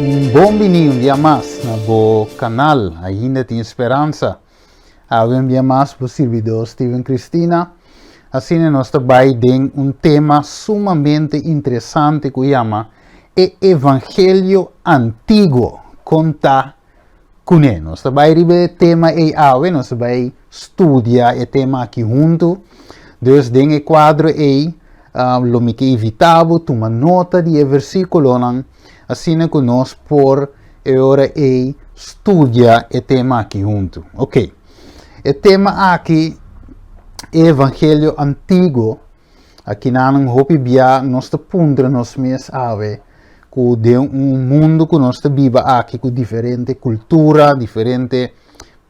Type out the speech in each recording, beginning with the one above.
Un bon bini un dia mas na bo kanal Ainda Tin Speransa. Awe un dia mas bo sirbidor Steven Cristina. Asina nos ta bai den un tema sumamente interesante ku yama E Evangelio Antiguo, Kon Ta Kuné. Nos ta bai riba e tema ei awe, nos ta bai studia e tema aki huntu. Dus den e kuadro ei lo mi ke invitá bo tuma nota di e versíkulonan asina ku nos por e ora ei studia e tema aki huntu. Ok, e tema aki, e Evangelio Antiguo, Akinan hopi bia nos ta puntra nos mes awe ku den un mundu ku nos ta biba aki ku diferente kultura, diferente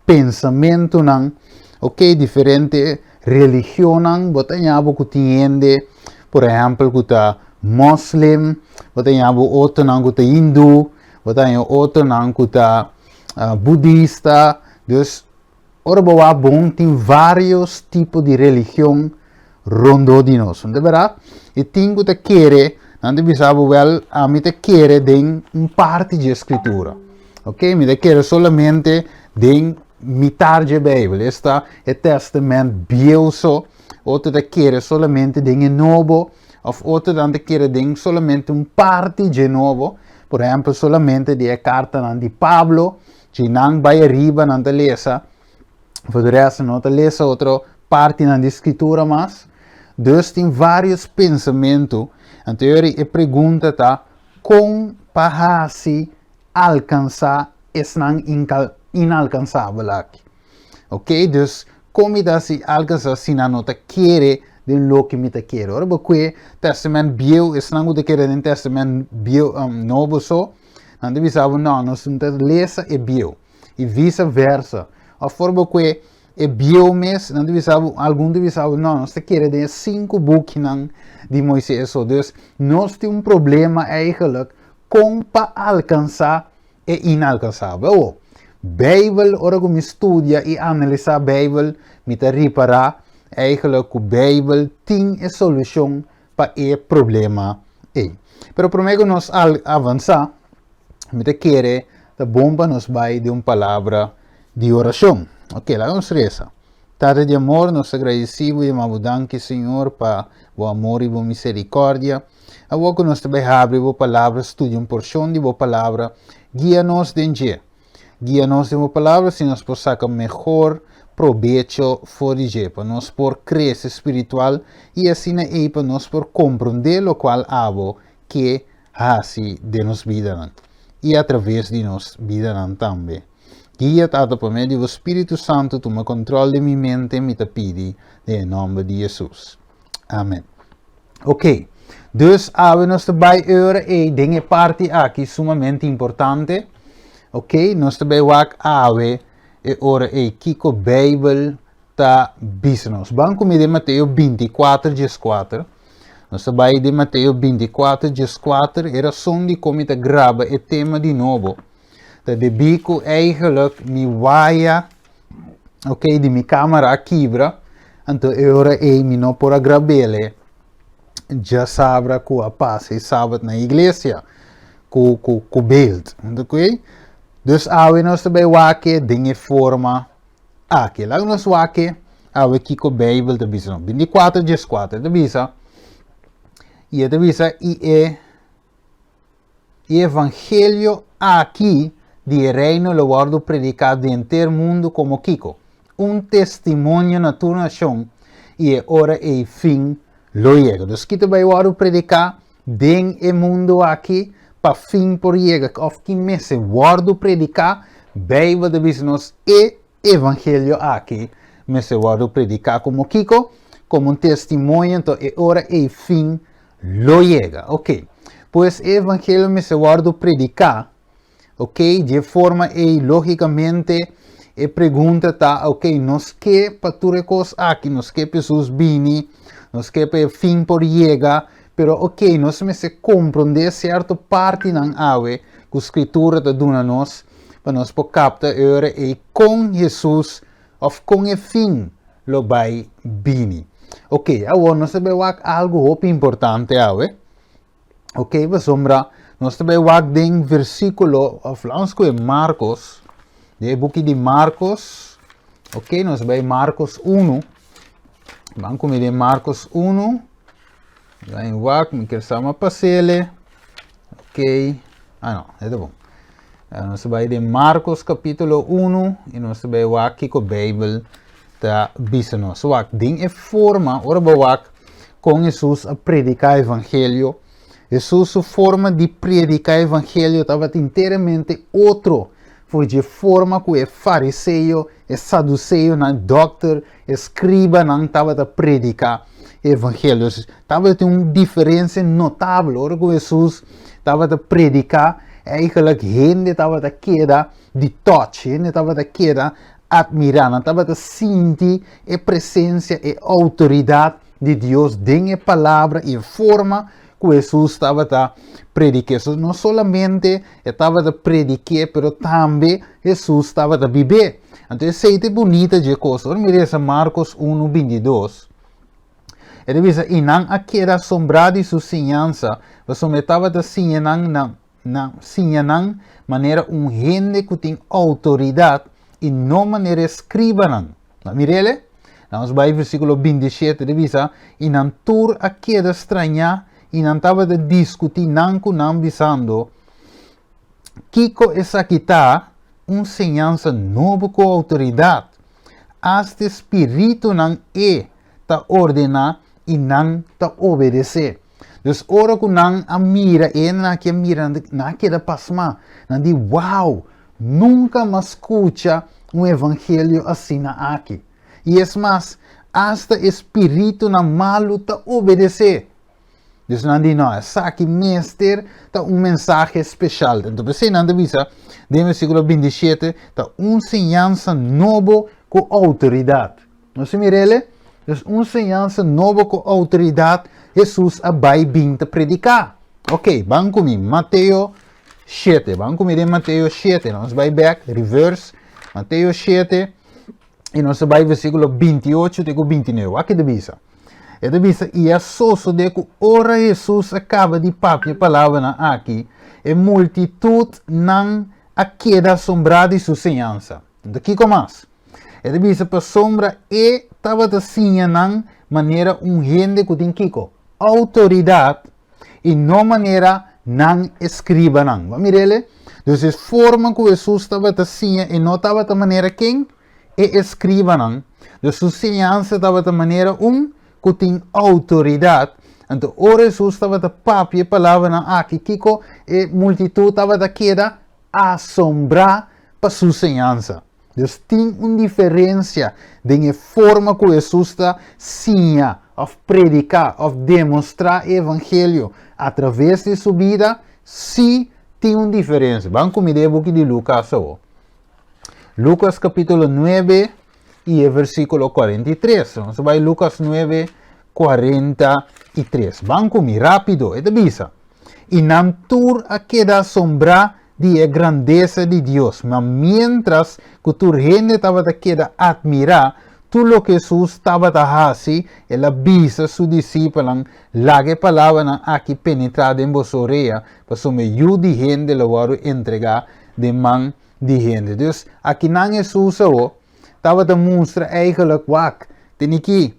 pensamentunan, ok, diferente religionnan, bo ta haña bo ku tin hende, por ehèmpel, ku ta moslim, bo ta haña bo otronan ku ta hindú, bo ta haña otronan ku ta budista, dus Ora bo wak bon tin varios tipo di religion rondó di nos, no ta berdad? I tin ku ta kere, nan ta bisa bo, wèl, ami ta kere den un parti dje Skritura, ok? Mi ta kere solamente den mitar dje Beibel, esta e Tèstamènt Bieu so, otro ta kere solamente den e Nobo, òf otronan ta kere den solamente un parti dje Nobo, por ehèmpel solamente di e kartanan di Pablo. Si nan bai ariba nan ta lesa, for de resto no ta lesa otro partinan di Scritura mas. Dus tin varios pensamentu. Anto yori e pregunta ta, kon pa hasi alkansa esnan inalkansabel aki? Ok, dus kon mi ta hasi alkansa si nan no ta kere den loke mi ta kere? Ora bo kue Testament Bieu, esnan ku ta kere den Testament Bieu, Nobo so, Nan ta bisa bo, no, nos no ta lesa e bieu. I visa versa. Of ora bo kue e bieu mes, nan ta bisa bo, algun ta bisa bo, no, nos ta kere den e sinku bukinan di Moises so. Dus, nos tin un problema eigenlijk kon pa alkansa e inalkansabel. Awo, Beibel, ora ku mi studia i analisá Beibel, mi ta ripará eigenlijk ku Beibel tin e solushon pa e problema ei. Pero promé ku nos al avansá, mi ta kere ta bon pa nos bai den un palabra di orashon. Ok, laga nos resa. Tata di amor, nos ta gradisí bo i yama bo danki, Señor, pa bo amor i bo miserikòrdia. Awor ku nos ta bai habri bo palabra, studia un porshon di bo palabra, guia nos den dje. Guia nos den bo palabra si nos por saca mehor probecho for di dje, pa nos por crece spiritual y asina ey pa nos por comprende locual abo ke haci den nos bidanan y a traves di nos bidanan tambe. Guia Tata pa medio di bo Spiritu Santo tuma control di mi mente mi ta pidi den e nomber di Jesus. Amen. Ok, dus awe nos ta bai ora ei den e parti aki sumamente importante. Ok, nos ta bai wak awe e ora ei kiko Bijbel ta bisa nos. Ban ku mi den Mateo 24, 14. Nos ta bai den Mateo 24, 14. E rason di kon mi ta graba e tema di nobo ta debí ku eigenlijk mi waya ok di mi camera a kibra anto e ora ei mi no por a grabele djasabra ku a pasa e sabat na iglesia ku ku ku beeld ok dus awe nos ta bai wak den e forma aki laga nos wak awe kiko beibel ta bisa nos 24 14 ta bisa i e ta bisa i e E evangelio aki di e Reino lo wòrdu prediká den henter mundu komo kiko? Un testimonio na tur nashon, i e ora ei fin lo yega. Dus ki ta bai wòrdu prediká den e mundu aki pa fin por yega? Òf ki mester wòrdu prediká? Beibel ta bisa nos e evangelio aki mester wòrdu prediká komo kiko? Komo un testimonio, anto e ora ei fin lo yega. Ok. Pues e evangelio mester wòrdu prediká. Ok, di e forma ei lógikamente e pregunta ta, ok, nos ke pa tur e kos aki, nos ke pa Hesus bini, nos ke pa e fin por yega, pero ok, nos mester komprondé sierto partinan awe ku Skritura ta duna nos pa nos por kapta e ora ei kon Hesus òf kon e fin lo bai bini. Ok, awor nos ta bai wak algu hopi importante awe. Ok, pasobra Nos ta bai wak den versíkulo, òf lans ku e Marcos, den e buki di Marcos, ok, nos bai Marcos 1. Ban ku mi den Marcos 1. Bai wak, mi kier sa ma pasele. Ok, ah no, e ta bon. Nos bai den Marcos kapítulo 1 i nos bai wak kiko Beibel ta bisa nos. Wak, den e forma, ora bo wak kon Hesus a prediká evangelio, Hesus su forma di prediká evangelio tabata enteramente otro for dje forma ku e fariseo, e saduseonan, e dòkter, e skribanan tabata prediká evangelio. Tabatin un diferensia notabel ora ku Hesus tabata prediká, eigenlijk hende tabata keda di touch, hende tabata keda admirá, nan tabata sinti e presensia, e outoridat di Dios den e palabra i e forma ku Hesus tabata predik'é. So, no solamente e tabata predik'é, pero tambe Hesus tabata bib'é. Anto esei ta e bunita dje kos. Ora mi resa Markos unu bintidos, e ta bisa, I nan a keda asombrá di su siñansa, pasobra e tabata siña nan na nan siña nan manera un hende ku tin outoridat i no manera e skribanan. Nan mir'el? Nan nos bai versíkulo 27 ta bisa, I nan tur a keda strañá i nan tabata diskutí nan ku nan bisando, Kiko esaki ta? Un siñansa nobo ku outoridat! Asta e spiritunan e ta ordená i nan ta obedesé. Dus ora ku nan a mira e nan a mira nan a keda pasmá. Nan di, Wow! Nunka m'a skucha un evangelio asina aki. I es mas, asta e spiritunan malu ta obedesé. Dus nan di, No, esaki mester ta un mensahe speshal. Anto p'esei nan ta bisa den versíkulo 27, ta un siñansa nobo ku outoridat. Nos a mir'el? Dus un señansa nobo ku outoridat Hesus a bai bin ta prediká. Ok, ban ku mi, Mateo 7. Ban ku mi den Mateo 7. Nos bai bèk, reverse, Mateo 7, i nos a bai versíkulo 28 te ku 29. Wak e ta bisa. E ta bisa, I a sosodé ku ora Hesus a kaba di papia e palabranan aki, e multitutnan a keda asombrá di su señansa. Anto kiko mas? E ta bisa pasobra e tabata siña nan manera un hende ku tin kiko? Outoridat i no manera nan eskribanan. Bo a mir'el? Dus e forma ku Hesus tabata siña e no tabata manera ken? E eskribanan. Dus su siñansa tabata manera un ku tin outoridat. Anto ora Hesus tabata papia e palabranan aki, kiko e multitut tabata keda asombrá pa su siñansa. Dus tin un diferensia den e forma ku Hesus ta siña òf prediká òf demostrá e evangelio atraves di su bida? Sí, tin un diferensia. Ban ku mi den e buki di Lukas awor. Lukas kapítulo 9 i e versíkulo 43. Nos ta bai Lukas 9, 43. Ban ku mi rápido. E ta bisa, I nan tur a keda asombrá di e grandesa di Dios. Ma miéntras ku tur hende tabata keda atmirá tur loke Hesus tabata hasi, el a bisa su disipelnan, Laga e palabranan aki penetrá den boso orea, pasobra e Yu di hende lo wòrdu entregá den man di hende. Dus, akinan Hesus awor tabata mustra eigenlijk, Wak, tene ki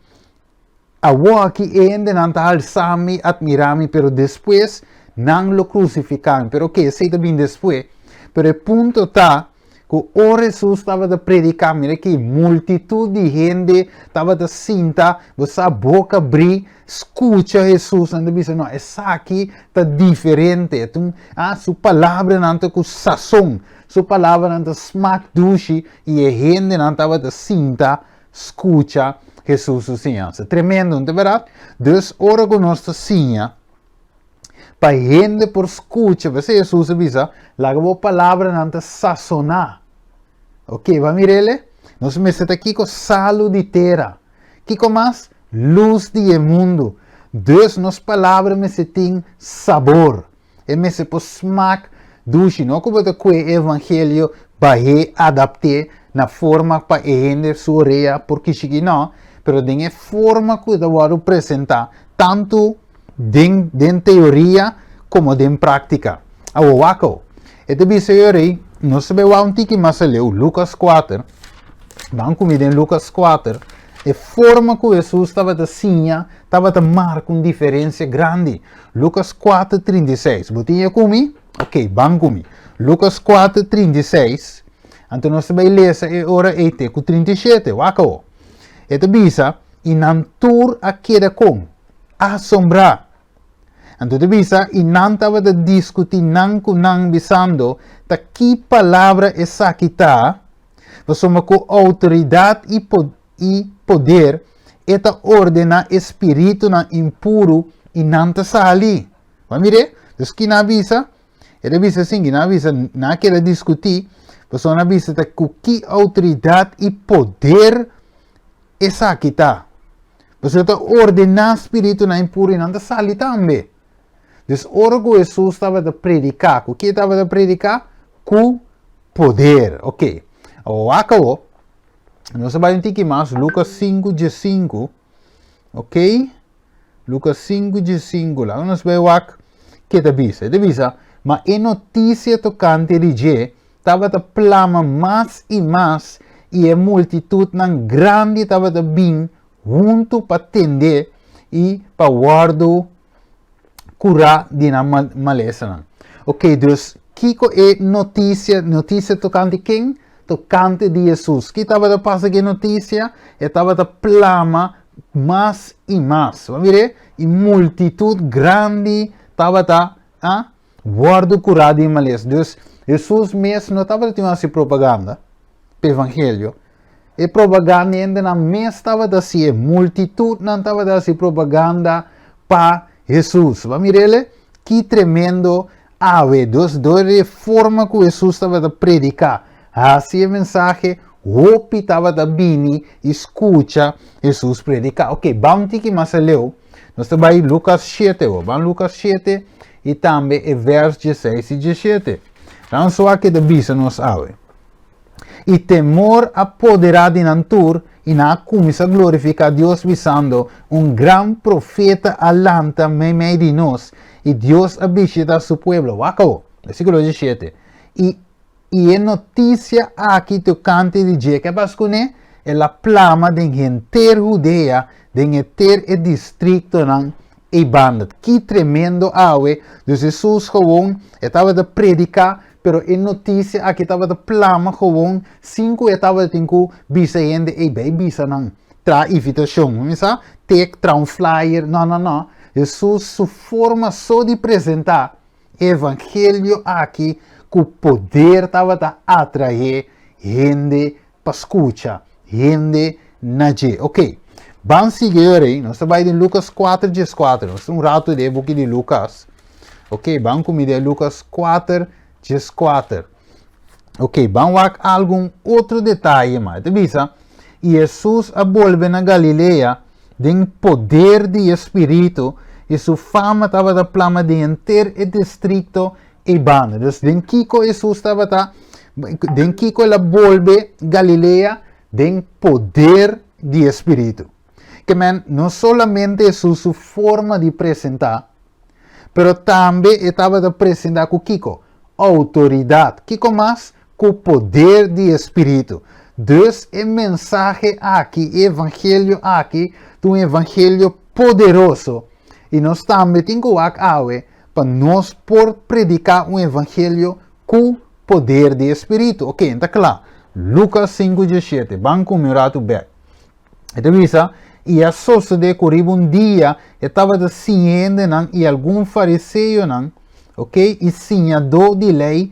Awor aki e hendenan ta halsa mi, admira mi, pero despues nan lo krusifiká mi. Pero oke, esei ta bin despues. Pero e punto ta ku ora Hesus tabata prediká, mira ki multitut di hende tabata sinta, bo sa, boka brí, skucha Hesus. Nan ta bisa, no, esaki ta diferente. E ta un, ah, su palabranan ta ku sason, su palabranan ta smak dushi, i e hendenan tabata sinta skucha Hesus su siñansa. Tremendo, no ta bèrdat? Dus ora ku nos ta siña, pa hende por skucha, p'esei Hesus a bisa, laga bo palabranan ta sasoná. Ok, bo a mir'el? Nos mester ta kiko? Salu di tera. Kiko mas? Lus di e mundu. Dus nos palabra mester tin sabor. E mester por smak dushi, no ku bo ta kue e evangelio bah'é, adapt'é na forma pa e hende su orea por kishiki, no, pero den e forma ku e ta wòrdu presentá, tantu den den teoria komo den práktika. Awor wak awor. E ta bisa e ora ei, nos ta bai wak un tiki mas aleu, Lukas kuater. Ban ku mi den Lukas kuater. E forma ku Hesus tabata siña tabata marka un diferensia grandi. Lukas kuater 36. Bo tin e ku mi? Ok, ban ku mi. Lukas kuater 36. Anto nos ta bai lesa e ora ei te ku 37. Wak awor. E ta bisa, I nan tur a keda kon? Asombrá. Anto ta bisa, I nan tabata diskutí nan ku nan, bisando, Ta ki palabra esaki ta? Pasobra ku outoridat i i poder e ta ordená e spiritunan impuru i nan ta sali. Bo a mir'é? Dus ki nan a bisa? E ta bisa asin, ki nan a bisa, nan a keda diskutí, pasobra nan a bisa ta ku ki outoridat i poder esaki ta. Pasobra e ta ordená spiritunan impuru i nan ta sali tambe. Dus ora ku Hesus tabata prediká, ku ki e tabata prediká? Ku poder. Ok. Awor wak awor. Nos a bai un tiki mas, Lukas 5, 15. Ok. Lukas 5, 15. Laga nos bai wak ke ta bisa. E ta bisa, ma e notisia tokante di dje tabata plama mas i mas i e multitutnan grandi tabata bin huntu pa tend'é i pa wòrdu kurá di nan malesanan. Ok, dus kiko e notisia, notisia tokante ken? Tokante di Hesus. Ki tabata pasa ku e notisia? E tabata plama mas i mas. Bo a mir'é? I multitut grandi tabata a wòrdu kurá di e malesa. Dus, Hesus mes no tabata tin hasi propaganda pa evangelio. E propaganda hendenan mes tabata hasi, e multitutnan tabata hasi propaganda pa Hesus. Bo a mir'el? Ki tremendo awe! Dus, dor di e forma ku Hesus tabata prediká, hasi e mensahe, hopi tabata bini i skucha Hesus prediká. Oke, ban un tiki mas aleu. Nos ta bai Lukas shete awor. Ban Lukas shete i tambe e vers dieseis i diesshete. Nan so a keda bisa nos awe. I temor a poderá di nan tur i nan a kuminsá glorifiká Dios bisando, Un gran profeta a lanta meimei di nos i Dios a bishitá su pueblo. Wak awor, versíkulo diesshete. I I e notisia aki tokante di dje ke pas kuné, el a plama den henter Hudea, den henter e distriktonan ei banda. Ki tremendo awe! Dus Hesus gewoon e tabata prediká, pero e notisia aki tabata plama gewoon sin ku e tabatin ku bisa hende, ei bai bisa nan, traha invitashon. Bo misa? Tek, traha un flyer. No, no, no. Hesus su forma so di presentá E evangelio aki ku poder tabata atraé hende pa skucha, hende na dje. Ok, ban sigui ora ei, nos ta bai den Lukas 4 dieskuater, nos ta un ratu den e buki di Lukas. Ok, ban ku mi den Lukas 4 dieskuater. Ok, ban wak algun otro detaye mas. E ta bisa, I Hesus a bolbe na Galilea den poder di e Spiritu, i su fama tabata plama den henter e distrikto ei banda. Dus den kiko Hesus tabata, den kiko el a bolbe Galilea? Den poder di e Spiritu. Ke men, no solamente Hesus su forma di presentá, pero tambe e tabata presentá ku kiko? Outoridat. Kiko mas? Ku poder di e Spiritu. Dus e mensahe aki, e evangelio aki, ta un evangelio poderoso. I nos tambe tin ku wak awe pa nos por prediká un evangelio ku poder di e Spiritu. Oke, ta kla. Lukas sinku diesshete. Ban ku mi un ratu bèk. E ta bisa, I a sosodé ku riba un dia e tabata siña hendenan i algun fariseonan, ok, i siñadó di lei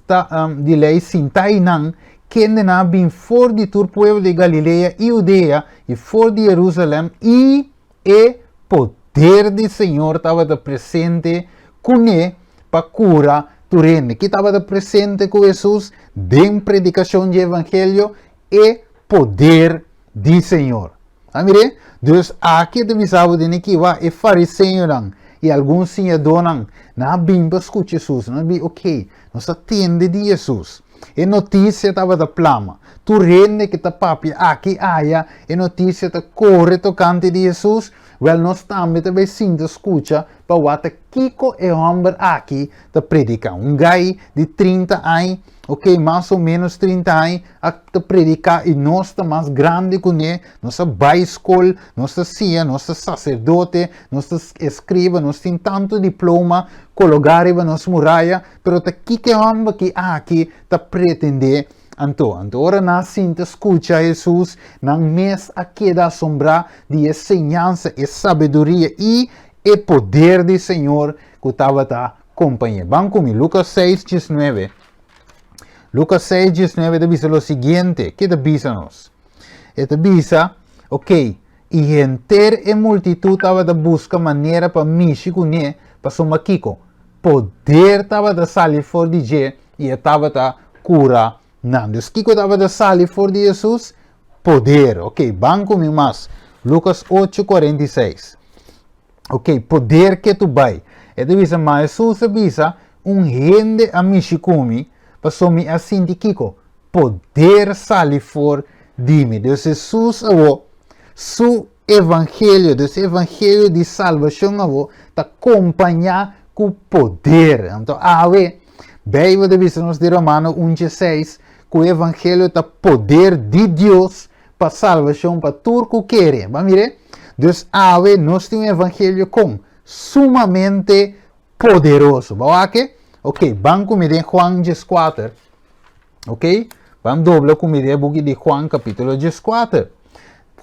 ta di lei sintá einan, kendenan a bin for di tur pueblo di Galilea i Hudea i for di Herusalèm, i e poder di Señor tabata presente kuné pa kura tur hende. Ki tabata presente ku Hesus den predikashon di evangelio? E poder di Señor. A mir'é? Dus aki e ta bisa bo den aki, wak, e fariseonan i algun siñadónan, nan a bin pa skucha Hesus. Nan a bi, ok, nos a tende di Hesus. E notisia tabata plama. Tur hende ke ta papia aki aya, e notisia ta kore tokante di Hesus. Wèl, nos tambe ta bai sinta skucha. pa wak ta kiko e hòmber aki ta prediká. Un gai di 30 aña, ok, mas o ménos 30 aña, a ta prediká i nos ta mas grandi kuné, nos a bai skol, nos ta siña, nos ta saserdote, nos ta eskriba, nos tin tantu diploma kologá riba nos muraya, pero ta kiko e hòmber ki aki ta pretendé anto? Anto ora nan a sinta skucha Hesus, nan mes a keda asombrá di e señansa, e sabiduria i e poder di Señor ku tabata kompañ'é. Ban ku mi, Lukas 6, 19. Lukas 6, 19 ta bisa lo siguiente. Ke ta bisa nos? E ta bisa, ok, i henter e multitut tabata buska manera pa mishi kuné, pasobra kiko? Poder tabata sali for di dje i e tabata kura nan. Dus kiko tabata sali for di Hesus? Poder. Ok, ban ku mi mas. Lukas 8, 46. Ok, poder ke tu bai. E ta bisa, ma Hesus a bisa, un hende a mishi ku mi, pasobra mi a sinti kiko? Poder sali for di mi. Dus Hesus awo, su evangelio, dus evangelio di salbashon awo, ta kompañá ku poder. Anto awe, Beibel ta bisa nos di Romano un dje seis, ku evangelio ta poder di Dios pa salbashon pa tur ku kere. Bo a mira? Dus awe nos tin un evangelio kon? Sumamente poderoso. Bo a wak? Ok, ban ku mi den Juan 14. Ok? Ban dobla ku mi den e buki di Juan kapítulo 14.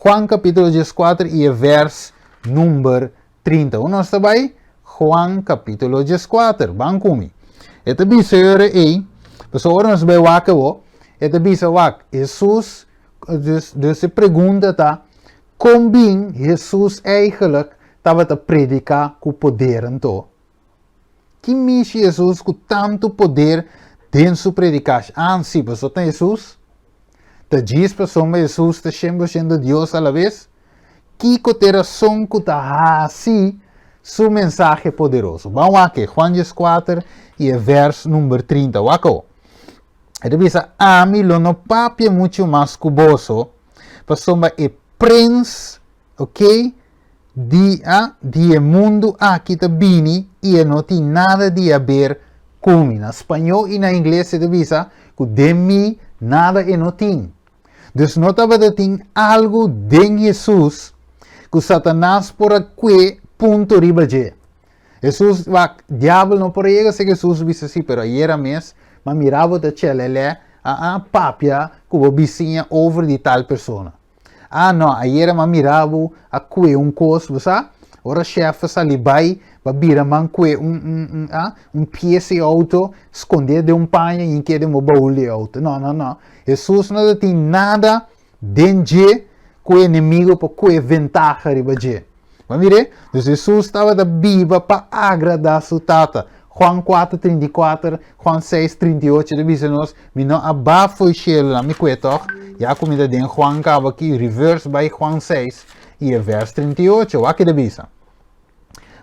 Juan kapítulo 14 i e vers number 30. Un nos ta bai Juan kapítulo 14. Ban ku mi. E ta bisa e ora ei, pasobra ora nos bai wak awo, e ta bisa wak, Hesus, dus, dus e pregunta ta, kon bin Hesus eigenlijk tabata prediká ku poder anto? Ki mishi Hesus ku tantu poder den su predikashi? Ah, si, pasobra ta Hesus. Ta djis pasobra Hesus ta 100% Dios alabes? Kiko ta e rason ku ta hasi su mensahe poderoso? Ban wak e, Juan 14 i e vèrs number 30. Wak awo. E ta bisa, Ami lo no papia muchu mas ku boso, pasobra e prens, ok, di a di e mundu aki ta bini i e no tin nada di haber ku mi. Na spañó i na ingles e ta bisa ku den mi nada e no tin. Dus no tabata tin algu den Hesus ku Satanas por a kue punto riba dje. Hesus, wak, diabel no por a yega si Hesus bisa si, pero ayera mes m'a mira bo ta chelelè a a papia ku bo bisiña over di tal persona. Ah no, ayera m'a mira bo a kue un kos, bo sa? Ora shef a sali bai, b'a bira man kue un un un ah un piesa di outo, skondé den un paña i keda den bo baul di outo. No, no, no. Hesus no ta tin nada den dje ku e enemigo por kue ventaha riba dje. Bo a mir'é? Dus Hesus tabata biba pa agradá su Tata. Juan kuater trinta i kuater, Juan seis trinta i ocho ta bisa nos, Mi no a ba fo'i shelu, nan mi kue tòg, ya ku mi ta den Juan kaba aki, reverse bai Juan seis i e vèrs 38. Wak ki ta bisa?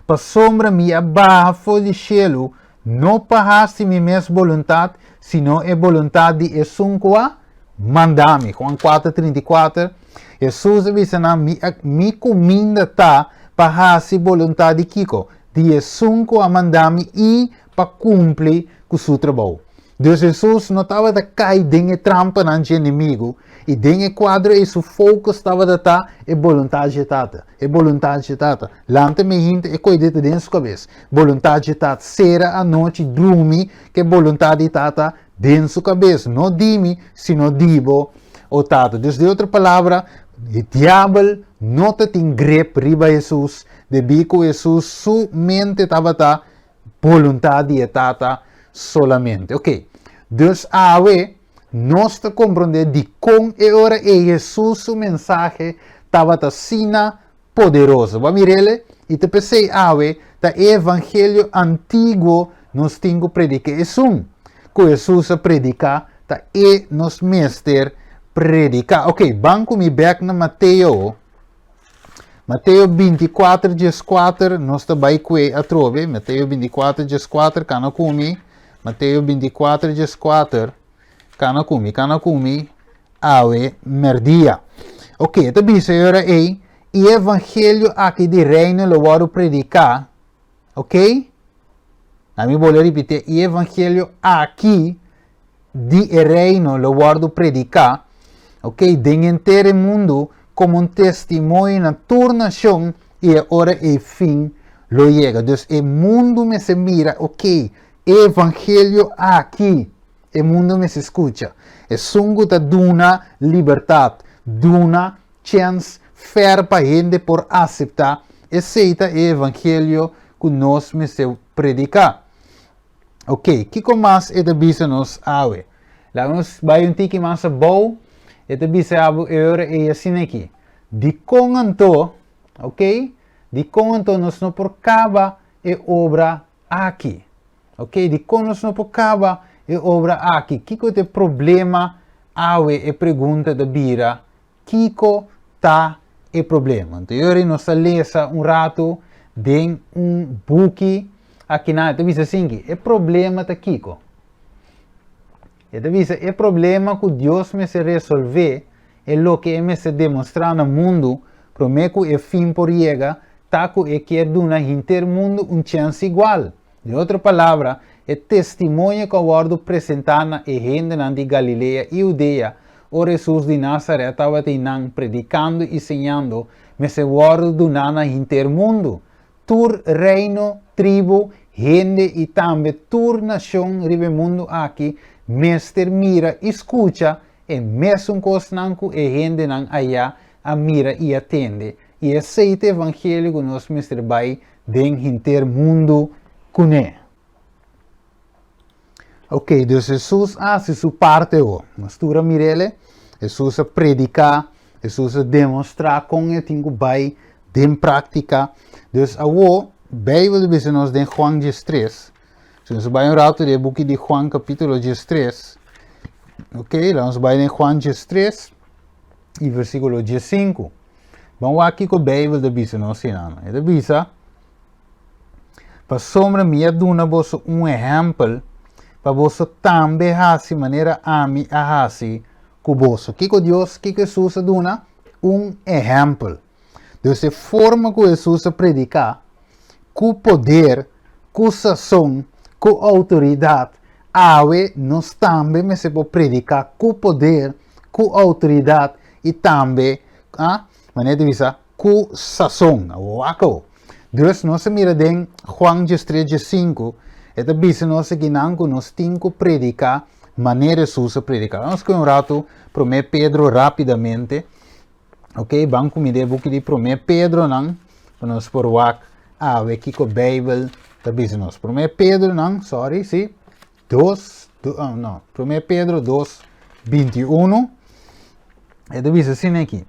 Pasobra mi a baha for di shelu no pa hasi mi mes boluntat, sino e boluntat di esun ku a manda mi. Juan 4, 34, Hesus a bisa nan, Mi, mi kuminda ta pa hasi boluntat di kiko? Di esun ku a manda mi i pa kumpli ku su trabou. Dus Hesus no tabata kai den e trampanan dje enemigu, i den e kuadro ei su focus tabata ta e boluntat dje Tata, e boluntat dje Tata. Lanta mi hinte e koe ta den su kabes. Boluntat dje Tata. Sera anochi drumi ku e boluntat di Tata den su kabes. No di mi, sino di bo, o Tata. Dus den otro palabra, e diabel no ta tin grip riba Hesus, debí ku Hesus su mente tabata Boluntat di e Tata solamente. Ok, dus awe nos ta komprondé dikon e ora ei Hesus su mensahe tabata asina poderoso. Bo a mir'el? I ta p'esei awe ta e evangelio antiguo nos tin ku prediká. Esun ku Hesus a prediká ta e nos mester prediká. Ok, ban ku mi bèk na Mateo. Mateo 24, 14, nos ta bai kue atrobe. Mateo 24, 14, kana ku mi. Mateo 24, 14, kana ku mi, kana ku mi, awe merdia. Ok, ta bisa e ora ei, e evangelio aki di reino lo wòrdu prediká. Ok? Ami bolbe ripití, e evangelio aki di e reino lo wòrdu prediká, ok, den henter mundu komo un testimonio na tur nashon i e ora e fin lo yega. Dus e mundu mester mira, ok, evangelio aki, e mundu mester skucha. Esun ku ta duna libertat, duna chèns fair pa hende por aseptá, esei ta e evangelio ku nos mester prediká. Ok, kiko mas e ta bisa nos awe? Laga nos bai un tiki mas abou, e ta bisa abo e ora ei asina aki. Dikon anto, ok, dikon anto nos no por kaba e obra aki? Ok, dikon nos no por kaba e obra aki? Kiko ta e problema awe? E pregunta ta bira, kiko ta e problema? Anto e ora nos ta lesa un ratu den un buki akinan, e ta bisa asinki, e problema ta kiko? E ta bisa e problema ku Dios mester resolvé, e loke e mester demostrá na mundu promé ku e fin por yega, ta ku e kier duna henter mundu un chèns igual. Den otro palabra, e testimonio ku a wòrdu presentá na e hendenan di Galilea i Hudea ora Hesus di Nazaret tabata einan predikando i siñando, mester wòrdu duná na henter mundu. Tur reino, tribu, hende i tambe tur nashon riba e mundu aki mester mira i skucha e mesun kosnan ku e hendenan ayá a mira i a tende, i esei ta e evangelio ku nos mester bai den henter mundu kuné. Ok, dus Hesus a hasi su parte awor. Nos tur a mir'el, Hesus a prediká, Hesus a demostrá kon e tin ku bai den práktika. Dus awor, Beibel ta bisa nos den Juan 13. Si nos bai un ratu den e buki di Juan kapítulo 13, ok, laga nos bai den Juan 13 i versíkulo 15. Ban wak kiko Beibel ta bisa nos einan. E ta bisa, Pasobra mi a duna boso un ehèmpel pa boso tambe hasi manera ami a hasi ku boso. Kiko Dios, kiko Hesus a duna? Un ehèmpel. Dus e forma ku Hesus a prediká, ku poder, ku sason, ku outoridat, awe nos tambe mester por prediká ku poder, ku outoridat i tambe, ah, manera ta bisa, ku sason. Wak awo. Dus nos a mira den Juan 13, 15, e ta bisa nos akinan ku nos tin ku prediká manera Hesus a prediká. Nos kohe un ratu Promé Pedro rápidamente. Ok, ban ku mi den e buki di Promé Pedronan pa nos por wak awe kiko Beibel ta bisa nos. Promé Pedronan, sorry, si, 2, oh, no, Promé Pedro 2, 21, e ta bisa asina aki.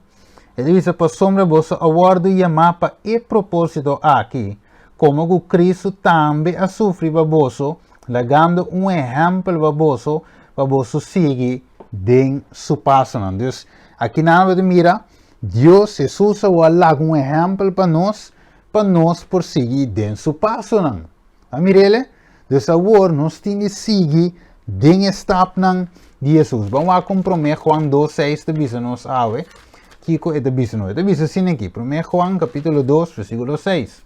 E ta bisa, pasobra boso a wòrdu yamá pa e propósito aki, komo ku Kristu tambe a sufri pa boso, lagando un ehèmpel pa boso, pa boso sigui den su pasonan. Dus, aki nan bo ta mira, Dios, Hesus a laga un ehèmpel pa nos, pa nos por sigui den su pasonan. A mir'el? Dus awor nos tin di sigui den e stapnan di Hesus. Ban wak kon Promé Juan 2, 6 ta bisa nos awe. Kiko e ta bisa nos? E ta bisa asina aki, Promé Juan kapítulo 2, versíkulo 6.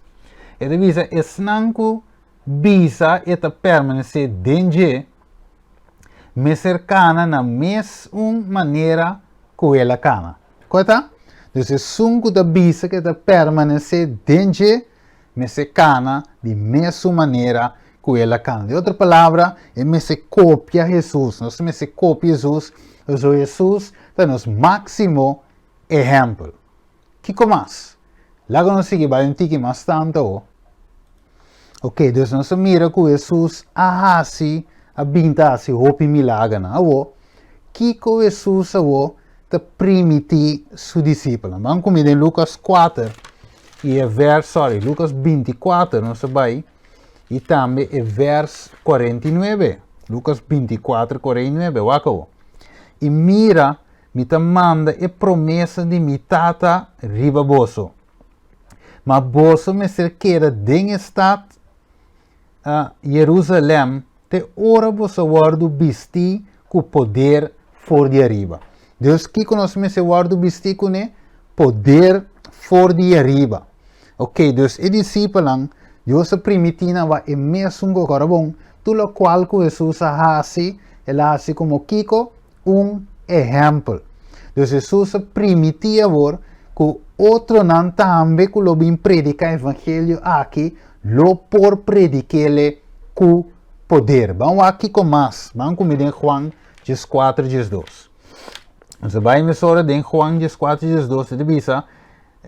E ta bisa, esnan ku bisa e ta permanesé den dje, mester kana na mes un manera ku el a kana. Kua ta? Dus esun ku ta bisa ku e ta permanesé den dje, mester kana di mesun manera ku el a kana. Den otro palabra, e mester kopia Hesus. Nos mester kopia Hesus, pasobra Hesus ta nos máksimo ehèmpel. Kiko mas? Laga nos sigui bai un tiki mas tantu awor. Ok, dus nos a mira ku Hesus a hasi, a bin ta hasi hopi milagernan. Awor, kiko Hesus awor ta primití su disipelnan? Ban ku mi den Lukas 4 i e vers, sorry, Lukas 24 nos a bai, i tambe e vers 49. Lukas 24, 49, wak awor. I mira, Mi ta manda e promesa di mi Tata riba boso. Ma boso mester keda den e stat Jerusalèm te ora boso wòrdu bistí ku poder for di ariba. Dus kiko nos mester wòrdu bistí kuné? Poder for di ariba. Ok, dus e disipelnan Dios a primintí nan wak e mesun ku kòrda bon, tur lokual ku Hesus a hasi, el a hasi komo kiko? Un ehèmpel. Dus Hesus a primintí awor ku otronan tambe ku lo bin prediká evangelio aki lo por predik'é ku poder. Ban wak kiko mas. Ban ku mi den Juan 14, 12. Nos a bai mesora den Juan 14, 12, e ta bisa,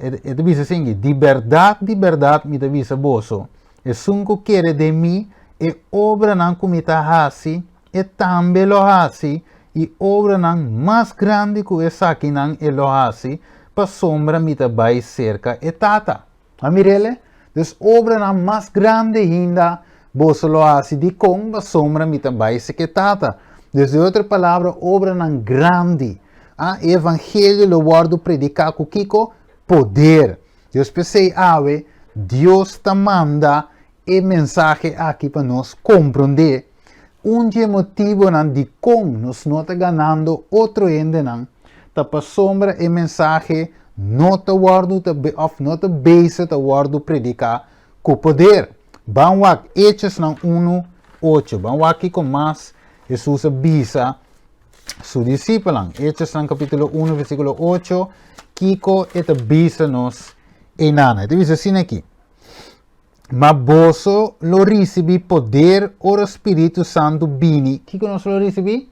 E ta bisa asin aki, Di bèrdat, di bèrdat mi ta bisa boso, esun ku kere den mi, e obranan ku mi ta hasi, e tambe lo hasi, i obranan mas grandi ku esakinan e lo hasi, pasobra mi ta bai serka e Tata. A mir'el? Dus obranan mas grandi ainda boso lo hasi. Dikon? Pasobra mi ta bai serka e Tata. Dus den otro palabra, obranan grandi. A E evangelio lo wòrdu prediká ku kiko? Poder. Dios p'esei awe Dios ta manda e mensahe aki pa nos komprondé un di e motibonan dikon nos no ta ganando otro hendenan ta pasobra e mensahe no ta wòrdu ta òf no ta bezig ta wòrdu prediká ku poder. Ban wak Hechosnan unu, ocho. Ban wak kiko mas Hesus a bisa su disipelnan. Hechosnan kapítulo 1 versíkulo 8, kiko e ta bisa nos einan? E ta bisa asina aki, Ma boso lo risibí poder ora Spiritu Santu bini. Kiko nos lo risibí?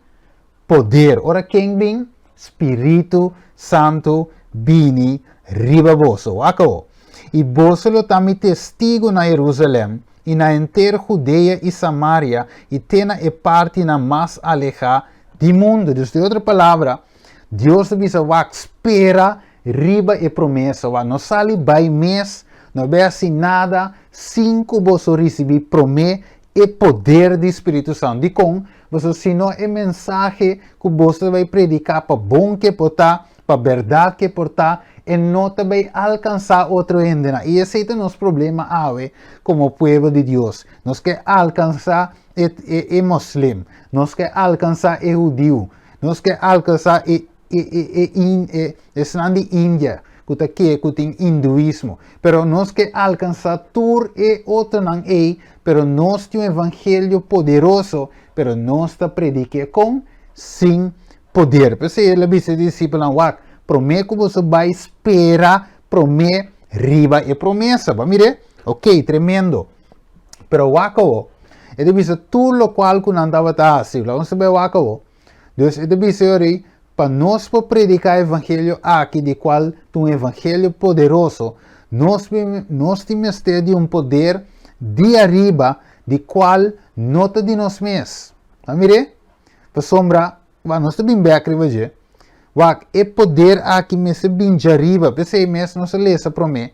Poder. Ora ken bin? Spiritu Santu bini riba boso. Wak awo. I boso lo ta mi testigu na Jerusalèm, i na henter Judea i Samaria, i te na e partinan mas alehá di mundu. Dus den otro palabra, Dios ta bisa wak, spera riba e promesa. Wak, no sali bai mes, no bai hasi nada sin ku boso risibí promé e poder di Spiritu Santu. Dikon? Pasobra si no e mensahe ku boso ta bai prediká, pa bon ke por ta, pa bèrdat ke por ta, e no ta bai alkansá otro hendenan. I esei ta nos problema awe komo pueblo di Dios. Nos ke alkansá e e e moslim, nos ke alkansá e hudiu, nos ke alkansá e e e e in e esnan di India ku ta ke ku tin hinduismo. Pero nos ke alkansá tur e otronan ei, pero nos tin un evangelio poderoso, pero nos ta predik'é kon? Sin poder. P'esei el a bisa e disipelnan, Wak, promé ku boso bai spera promé riba e promesa. Bo a mir'é? Oké, tremendo. Pero wak awo, e ta bisa tur lokual ku nan tabata hasi. Laga nos ta bai wak awo. Dus e ta bisa e ora ei, pa nos por prediká e evangelio aki, di kual ta un evangelio poderoso, nos nos tin mester di un poder di ariba, di kual no ta di nos mes. Bo a mir'é? Pasobra, wak, nos ta bin bek riba dje. Wak, e poder aki mester bin djariba. P'esei mes nos a lesa promé,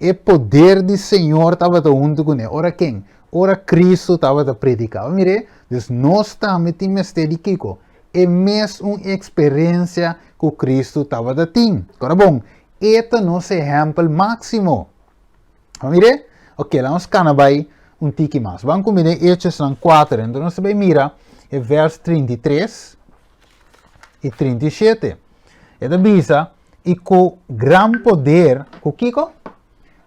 E poder di Señor tabata huntu kuné. Ora ken? Ora Cristo tabata prediká. Bo mir'é? Dus nos tambe tin mester di kiko? E mes un eksperensia ku Cristo tabata tin. Kora bon, e ta nos ehèmpel máksimo. Bo mir'é? Ok, laga nos kana bai un tiki mas. Ban ku mi den Hechosnan 4. Enton nos ta bai mira e vèrs 33 i 37. E ta bisa, I ku gran poder, ku kiko?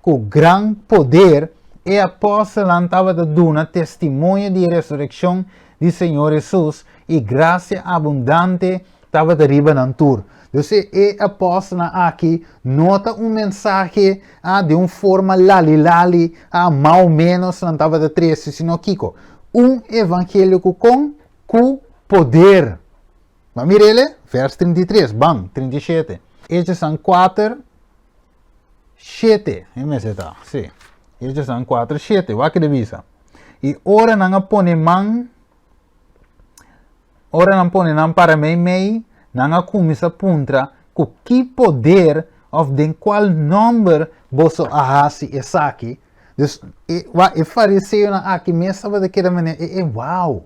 Ku gran poder e apòstelnan tabata duna testimonio di e resurekshon di Señor Hesus, i grasia abundante tabata riba nan tur. Dus e e apòstelnan aki no ta un mensahe ah, den un forma lali-lali, ah, mas o ménos nan tabata trese, sino kiko? Un evangelio ku kon? Ku poder. Bo a mira el? Vers 33, ban, 37. Hechosnan 4, 7, e mester ta, si. Hechosnan 4, 7, wak e ta bisa. I ora nan a pone man, Ora nan pone nan para meimei, nan a kuminsá puntra, Ku ki poder òf den kual nòmber boso a hasi esaki? Dus, e, wak, e fariseonan aki mes tabata keda manera, e, e, wou!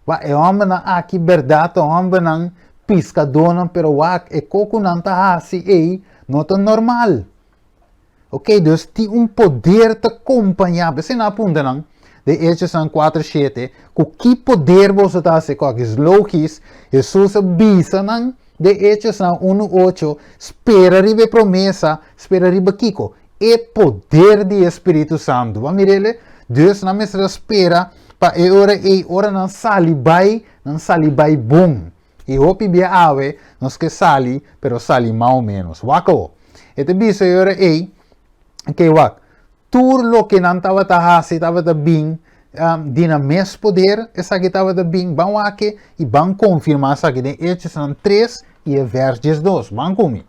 Wak, e hòmbernan aki bèrdat ta hòmbernan piskadónan, pero wak, e kos ku nan ta hasi ei no ta normal. Ok, dus tin un poder ta kompañá. P'esei nan a puntra nan den Hechosnan 4, 7, Ku ki poder boso ta hasi kòk? Es logis, Hesus a bisa nan den Hechosnan 1, 8, Spera riba e promesa. Spera riba kiko? E poder di e Spiritu Santu. Bo a mir'ele? Dus nan mester a spera pa e ora ei, ora nan sali bai, nan sali bai bon. I hopi bia awe nos ke sali, pero sali mas o menos. Wak awo. E ta bisa e ora ei, ke wak, tur loke nan tabata hasi tabata bin di nan mes poder, esaki tabata bin, ban wak i ban konfirmá esaki den Hechosnan 3 i e vèrs 12. Ban ku mi.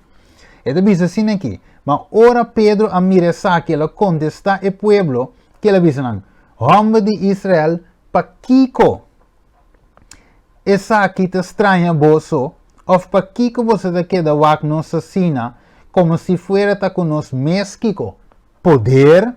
E ta bisa asina aki, Ma ora Pedro a mira esaki, el a kontestá e pueblo, ke el a bisa nan, Hòmber di Israel, pakiko esaki ta straña boso, òf pakiko boso ta keda wak nos asina, komo si fuera ta ku nos mes kiko, poder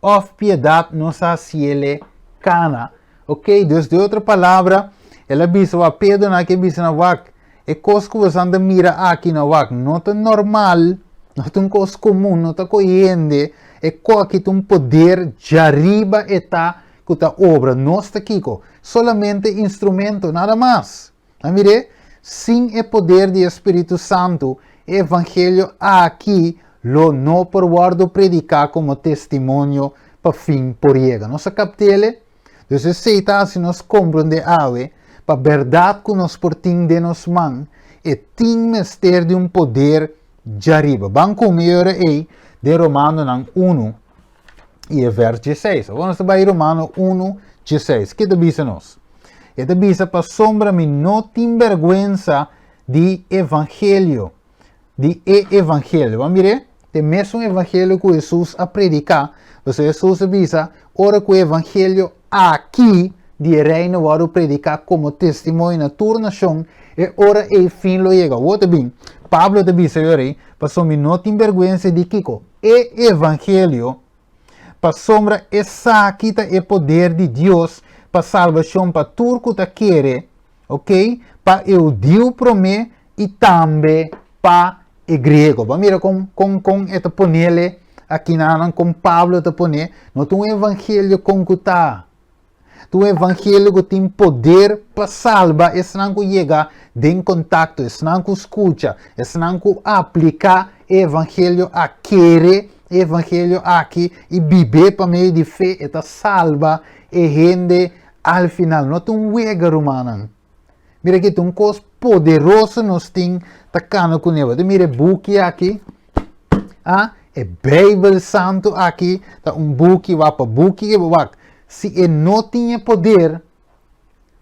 òf piedat nos a hasiele kana? Ok, dus di otro palabra, el a bisa wak, Pedro nan ke bisa nan wak, E kos ku boso anda mira aki na wak no ta normal, no ta un kos komun, no ta koe hende, e ko aki ta un poder djariba e ta ku ta obra. Nos ta kiko? Solamente instrumento, nada mas. A mir'é? Sin e poder di e Spiritu Santu, e evangelio aki lo no por wòrdu prediká komo testimonio pa fin por yega. Nos a kapt'el? Dus esei ta hasi nos komprondé awe pa bèrdat ku nos por tin den nos man, e tin mester di un poder djariba. Ban kume e ora ei den Romanonan unu i e vèrs dieseis. Awor nos ta bai Romano unu dieseis. Ke ta bisa nos? E ta bisa, Pasobra mi no tin bèrgwensa di evangelio, di e evangelio. Bo a mir'é? Ta e mesun evangelio ku Hesus a prediká. Pasobra Hesus a bisa, Ora ku e evangelio aki di e Reino wòrdu prediká komo testimonio na tur nashon, e ora ei fin lo yega. Awor ta bin, Pablo ta bisa e ora ei, Pasobra mi no tin bèrgwensa di kiko? E evangelio, pasobra esaki ta e poder di Dios pa salbashon pa tur ku ta kere, ok, pa e hudiu promé i tambe pa e griego. Bo a mira kon kon kon e ta ponele akinanan, kon Pablo ta pone, no ta un evangelio kon ku ta. Ta un evangelio ku tin poder pa salba esnan ku yega den kontakto, esnan ku skucha, esnan ku apliká e evangelio a kere e evangelio aki i bib'é pa medio di fe, e ta salba e hende al final. No ta un wega, rumannan. Mira aki ta un kos poderoso nos tin ta kana kuné. Bo ta mira e buki aki, ah, e Beibel Santu aki ta un buki wak pa buki ke bo wak. Si e no tin e poder,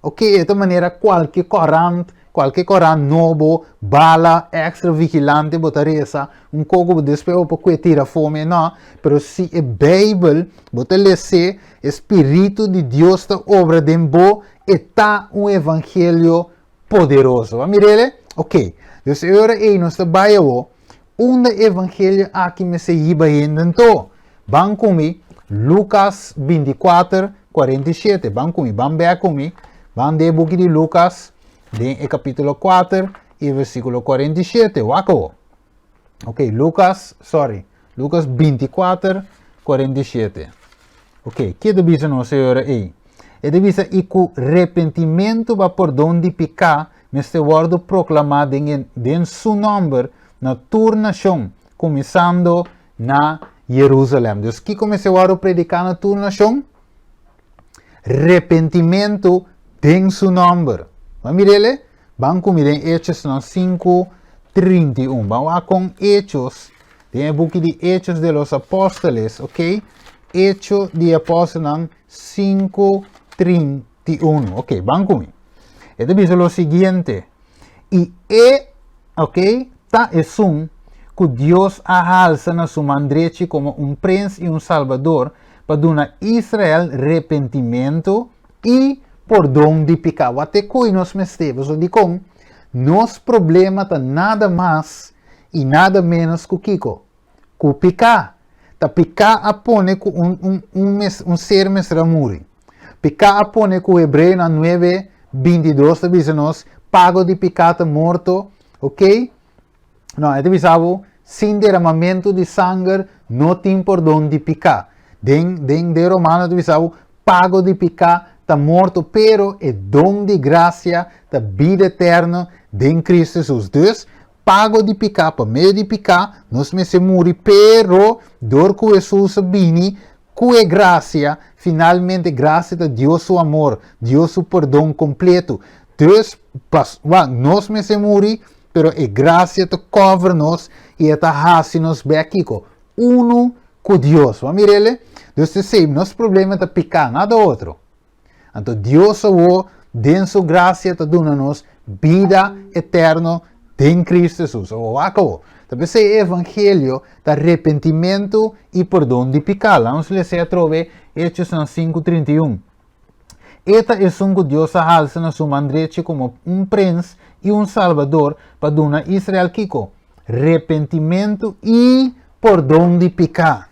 ok, e ta manera kualke korant, kualke korant nobo, bala, extra vigilante bo ta resa, un koko bo despues bo por kue tira fome, no. Pero si e Beibel bo ta les'é, e Spiritu di Dios ta obra den bo, E ta un evangelio poderoso. Bo a mir'el? Ok. Dus e ora ei nos ta bai awo, unda e evangelio aki mester hiba hende anto? Ban ku mi, Lukas 24, 47. Ban ku mi, ban bek ku mi. Ban den e buki di Lukas, den e kapítulo 4 i e versíkulo 47. Wak awo. Ok, Lukas, sorry, Lukas 24, 47. Ok, ke ta bisa nos e ora ei? E ta bisa, i ku repentimentu pa pordon di piká mester wòrdu proklamá den e, den su nòmber na tur nashon, kuminsando na Jerusalèm. Dus kiko mester wòrdu prediká na tur nashon? Repentimentu den su nòmber. Bo mir'el? Ban ku mi den Hechosnan 5, 31. Ban wak kon Hechos, den e buki di Hechos de los Apóstoles, ok? Hecho di Apóstolnan 5, 31. Ok, ban ku mi. E ta bisa lo siguiente. I e, ok, ta esun ku Dios a halsa na su man drechi komo un prens i un salbador pa duna Israel repentimentu i pordon di piká. Wak te koe nos mester, pasobra dikon? Nos problema ta nada mas i nada ménos ku kiko? Ku piká. Ta piká a pone ku un, un, un, mes, un ser mester a muri. Piká a pone ku Hebreonan 9, 22 ta bisa nos, pago di piká ta morto, ok? No, e ta bisa bo, sin deramamentu di sanger no tin pordon di piká. Den, den, den Romano ta bisa bo, pago di piká ta morto, pero e don di grasia ta bida eterno den Cristo Jesus. Dus, pago di piká, pa medio di piká, nos mester muri, pero dor ku Hesus a bini ku e grasia, finalmente grasia ta Dios su amor, Dios su perdon kompleto. Dus, pas, wak, nos mester muri, pero e grasia ta cover nos i e ta hasi nos bek kiko? Unu ku Dios. Bo a mir'el? Dus t'esei, nos problema ta piká, nada otro. Anto Dios awor den su gracia ta duna nos bida eterno den Cristo Jesus. Awor wak awor. Ta p'esei e evangelio ta arrepentimentu i pordon di piká. Laga nos lesa atrobe Hechosnan 5:31. E ta esun ku Dios a halsa na su man drechi komo un prens i un salbador pa duna Israel kiko? Repentimentu i pordon di piká.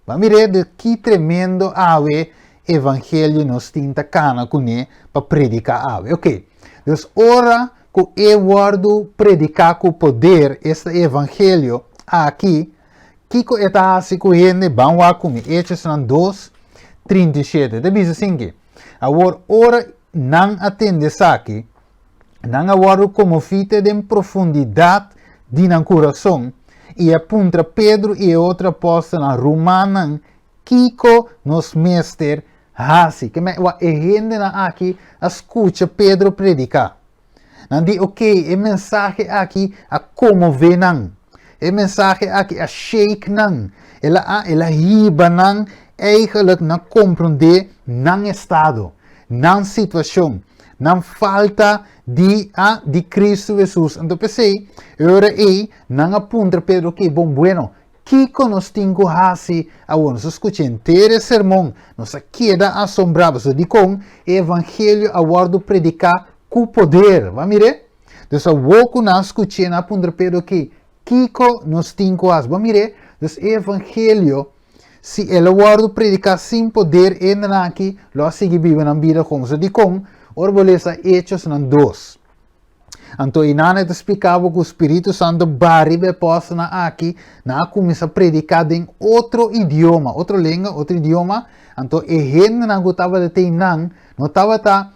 Bo a mir'é de ki tremendo awe evangelio nos tin ta kana kuné pa prediká awe. Oke, dus ora ku e wòrdu prediká ku poder, esta evangelio aki, kiko e ta hasi ku hende? Ban wak ku mi, Hechosnan 2, 37, ta bisa asinki, Awor ora nan a tende esaki, Nan a wòrdu konmoví te den profundidat di nan kurason i a puntra Pedro i e otro apòstelnan, Rumannan, kiko nos mester hasi? Ke men, e hendenan aki a skucha Pedro prediká. Nan di, Oké, e mensahe aki a konmové nan. E mensahe aki a shake nan. El a, el a hiba nan eigenlijk na komprondé nan estado, nan situashon. Nan falta di a di Cristo Jesus. Anto p'esei, e ora ei, nan a puntra Pedro, Ok, bon, bueno, kiko nos tin ku hasi awor? Nos a skucha henter e sermon, nos a keda asombrá, pasobra dikon e evangelio a wòrdu prediká ku poder. Bo a mir'é? Dus awor ku nan a skuch'é, nan a puntra Pedro, Ok, kiko nos tin ku hasi? Bo a mir'é? Dus e evangelio Si el a wòrdu prediká sin poder e hendenan aki lo a sigui biba nan bida kon. So dikon? Ora bo lesa Hechosnan 2, anto einan e ta splika bo ku Spiritu Santu ba riba e apòstelnan aki, nan a kuminsá prediká den otro idioma, otro lenga, otro idioma, anto e hendenan ku tabata te einan no tabata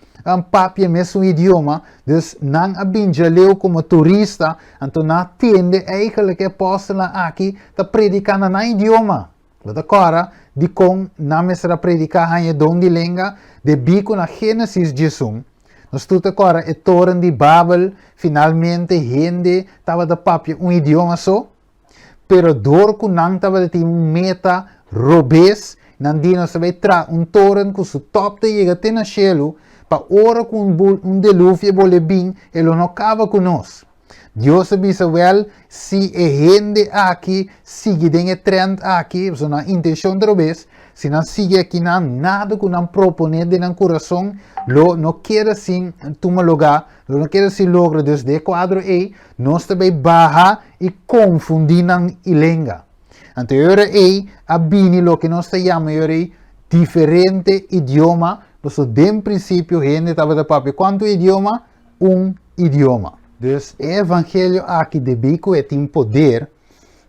papia mesun idioma, dus nan a bin djaleu komo turista, anto nan a tende eigenlijk e apòstelnan aki ta prediká na nan idioma. Bo ta kòrda dikon nan mester a prediká haña e don di lenga? Debí ku na Génesis 11, nos tur ta kòrda e toren di Babel, finalmente hende tabata papia un idioma so. Pero dor ku nan tabata tin un meta robes, nan di nos ta bai traha un toren ku su top ta yega te na shelu, pa ora ku un deluvio bole bin, e lo no kaba ku nos. Dios a bisa, Wèl, si e hende aki sigui den e trend aki, pasobra nan intenshon ta robes, si nan sigui akinan, nada ku nan proponé den nan kurason lo no keda sin tuma lugá, lo no keda sin logra. Dus den e kuadro ei, nos ta bai baha i konfundí nan i lenga. Anto e ora ei a bini loke nos ta yama e ora ei diferente idioma, pasobra den prinsipio hende tabata papia kuantu idioma? Un idioma. Dus e evangelio aki debí ku e tin poder,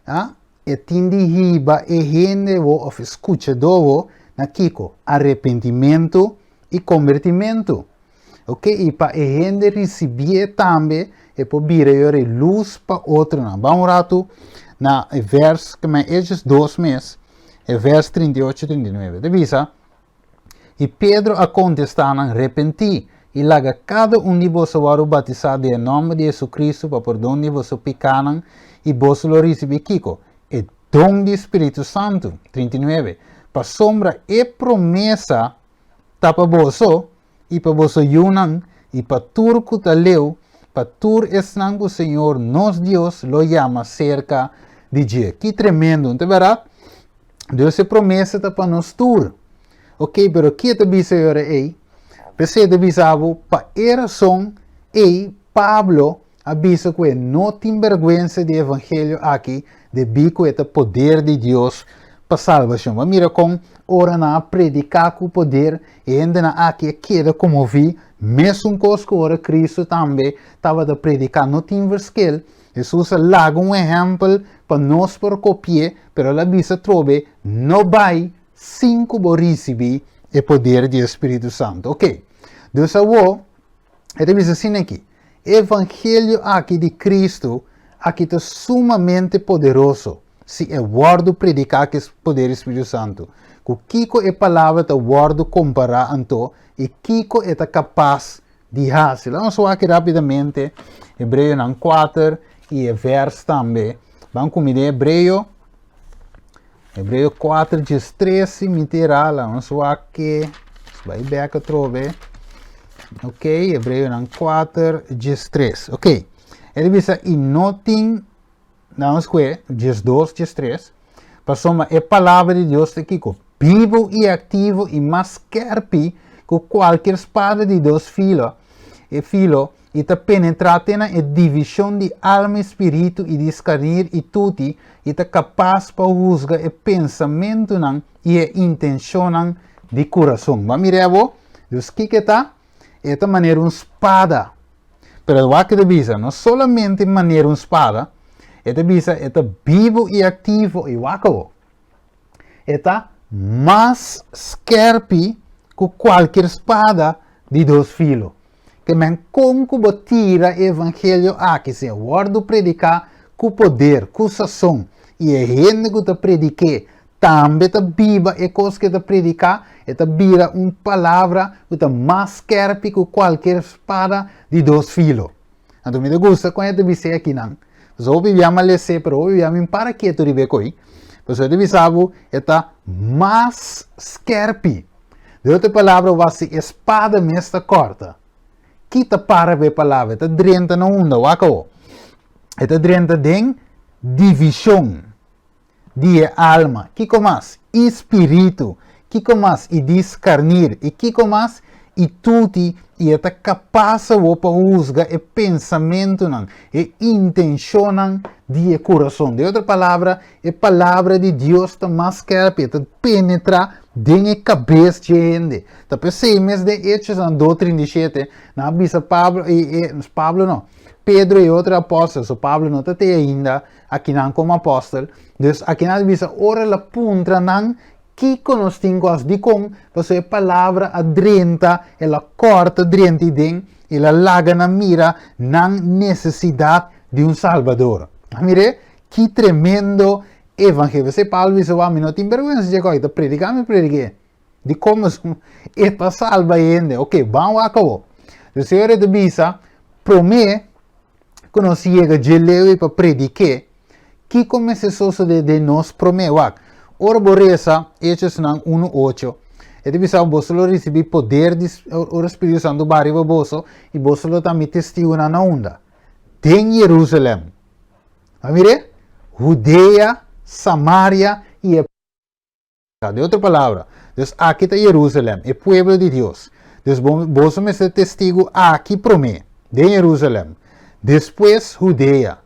a e tin di hiba e hende wo òf e skuchadó wo na kiko? Arepentimentu i kombertimentu. Ok, i pa e hende risibié tambe e por bira e ora e lus pa otronan. Ban un ratu na e vers, ke men Hechos 2 mes, e vers 38, 39. Ta bisa, I Pedro a kontestá nan, Repentí, i laga kada un di boso wòrdu batisá den e nòmber di Jesucristo pa pordon di boso pikánan, i boso lo risibí kiko? E don di Spiritu Santu. 39, Pasobra e promesa ta pa boso, i pa boso yunan, i pa tur ku ta leu, pa tur esnan ku Señor nos Dios lo yama serka di dje. Ki tremendo, no ta bèrdat? Dios e promesa ta pa nos tur. Ok, pero ki e ta bisa e ora ei? P'esei e ta bisa bo, pa e rason ei Pablo a bisa ku e no tin bèrgwensa di e evangelio aki debí ku e ta poder di Dios pa salbashon. Bo a mira kon ora nan a prediká ku poder, e hendenan aki a keda konmoví, mesun kos ku ora Kristu tambe tabata prediká. No tin verschil. Hesus a laga un ehèmpel pa nos por kopi'é, pero el a bisa atrobe, No bai sin ku bo risibí e poder di e spiritu santu. Oké, dus awor e ta bisa asina aki, E evangelio aki di Kristu. aki ta sumamente poderoso si e wòrdu prediká ku e poder di Spiritu Santu. Ku kiko e palabra ta wòrdu kompará anto i kiko e ta kapas di hasi? Laga nos wak rápidamente Hebreonan 4 i e vèrs tambe. Ban ku mi den Hebreo. Hebreo 4 13 si mi tira, laga nos wak ke. Bai bèk atrobe. Ok, Hebreonan 4 13. Ok. E ta bisa i no tin Nan nos kue, 12, 13, Pasobra e palabra di Dios ta kiko? Bibu i aktivo i mas skèrpi ku kualkier spada di dos filo, e filo, i ta penetrá te na e divishon di alma i spiritu i di skarnir i tuti, i ta kapas pa husga e pensamentunan i e intenshonnan di kurason. Bo a mira abo? Dus kiko e ta? E ta manera un spada. Pero wak e ta bisa, no solamente manera un spada, e ta bisa e ta bibu i aktivo i wak awo. E ta mas skerpi ku kualkier spada di dos filo. Ke men kon ku bo tira e evangelio aki si e wòrdu prediká ku poder, ku sason, i e hende ku ta predik'é Tambe ta biba e kos ku e ta prediká, e ta bira un palabra ku ta mas skèrpi ku kualker spada di dos filo. Anto mi ta gusta kon e ta bis'é akinan. Pasobra hopi bia mi a les'é, pero hopi bia mi para ketu riba e koi. Pasobra e ta bisa bo e ta mas skèrpi. Den otro palabra, wak si e spada mes ta kòrta. Ki ta para ku e palabra? E ta drenta na unda? Wak awor. E ta drenta den divishon. Di e alma, kiko mas? I spiritu, kiko mas? I diskarnir, i kiko mas? I tuti, i e ta kapas awor pa husga e pensamentunan, e intenshonnan di e kurason. Den otro palabra, e Palabra di Dios ta mas skèrpi, e ta penetrá den e kabes dje hende. Ta p'esei mes den Hechosnan dos 37, nan a bisa Pablo, i e, Pablo no, Pedro i otro apòstel, so Pablo no ta te ainda, Akinan komo apòstel. Dus akinan ta bisa ora el a puntra nan kiko nos tin ku hasi. Dikon? Pasobra e palabra a drenta, el a kòrta drenta i den, el a laga nan mira nan nesesidat di un Salbador. A mir'é? Ki tremendo evangelio! P'esei Pablo bisa, Wou, mi no tin bèrgwensa dje kòke ta prediká, mi predik'é. Dikon nos e ta salba hende? Oke, ban wak awor. Dus Señor e ta bisa, promé ku nos yega dje leu i pa predik'é, kiko mester sosodé den nos promé? Wak, ora bo resa Hechosnan unu ocho, e ta bisa bo boso lo risibí poder di ora Spiritu Santu baha riba boso i boso lo ta mi testigunan na unda? Den Yerusalèm. A mir'é? Hudea, Samaria i e. Den otro palabra, dus aki ta Jerusalem, e pueblo di Dios. Dus bo, boso mester testigu aki promé, den Jerusalem, despues Hudea,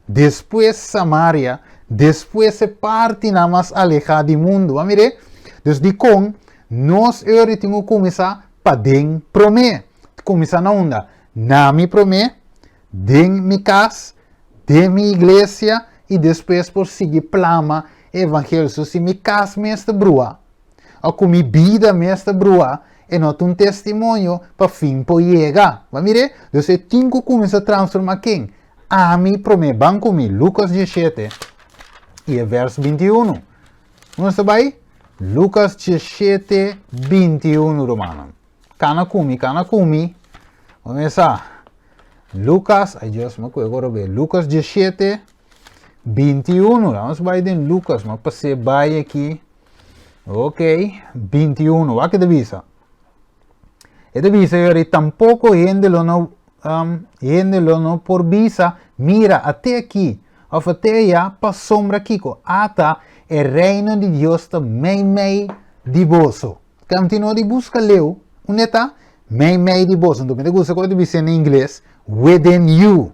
despues Samaria, despues e partinan mas alehá di mundu. A mir'é? Dus dikon nos eur tin ku kuminsá paden promé? Kuminsá na unda? Na mi promé, den mi kas, den mi iglesia i despues por sigui plama e evangelio. So si mi kas mes ta brua o ku mi bida mes ta brua, e no ta un testimonio pa fin por yega. Bo a mir'é? Dus e tin ku kuminsá transformá ken? Ami promé. Ban ku mi, Lukas 17 i e vèrs 21. Nos ta bai? Lukas 17, 21, rumannan. Kana ku mi, kana ku mi. Bo mesa. Lucas, ay Dios, ma kue koro be. Lucas 17, 21. Vamos bai den Lucas, ma pasé bai aki. Ok, 21. Wak e ta bisa. E ta bisa yori, tampoco hende lo no, hende lo no por bisa, mira, ate aki, of ate allá, pasobra kiko? Ata, e reino di Dios ta meimei di boso. Continua di busca leu, unda e ta? Mei mei di boso. Anto mi ta gusta ku e ta bisa na ingles, within you.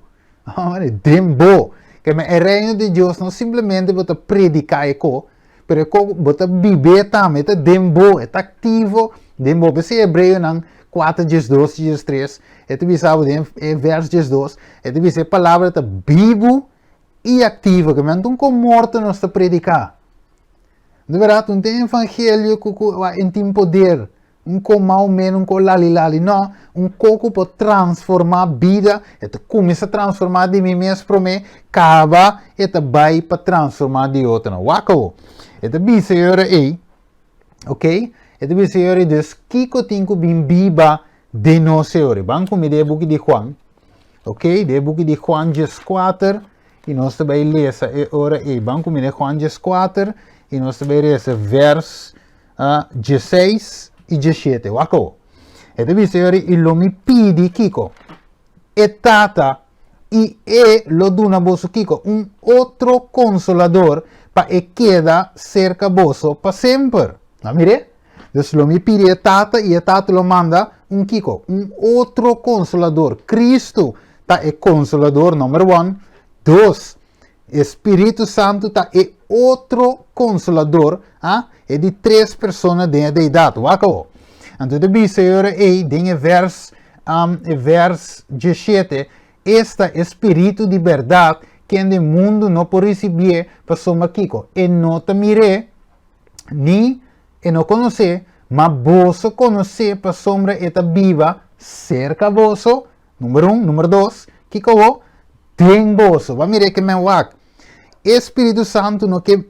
Den bo. Ke men e reino di Dios no simplemente bo ta prediká e ko, pero e ko bo ta bib'é tambe, e ta den bo, e ta aktivo den bo. P'esei Hebreonan 4 12 13, e ta bisa bo den e vèrs 12, e ta bisa e palabra ta bibu i aktivo. Ke men ta un ko morto nos ta prediká. Di bèrdat, un tin evangelio ku ku en tin poder. Un ko mas o menos, un ko lali lali. No, un ko ku por transformá bida. E ta kuminsá transformá di mi mes promé, kaba e ta bai pa transformá di otronan. Wak awo. E ta bisa e ora ei, ok, e ta bisa e ora ei, dus kiko tin ku bin biba den nos e ora ei? Ban ku mi den e buki di Juan, ok, den e buki di Juan 14, i nos ta bai lesa e ora ei. Ban ku mi den Juan 14, i nos ta bai lesa vers 16 i 17. Wak awo. E ta bisa e ora ei, i lo mi pidi kiko? E Tata, i E lo duna boso kiko? Un otro Konsolador pa E keda serka boso pa semper. A mir'é? Dus lo mi pidi e Tata, i e Tata lo manda un kiko? Un otro Konsolador. Kristu ta e Konsolador, number one. Dos, e Spiritu Santu ta e otro Konsolador, a, e di tres persona den e Deidat. Wak awor. Anto ta bisa e ora ei den e vers, e vers 17, Esta e Spiritu di bèrdat, kende mundu no por risibié, pasobra kiko? E no ta mir'é, ni e no konos'é, ma boso konos'é pasobra e ta biba serka boso. Number un. Number dos, kiko bo? Den boso. Bo a mira e ke men wak. E Spiritu Santu no ke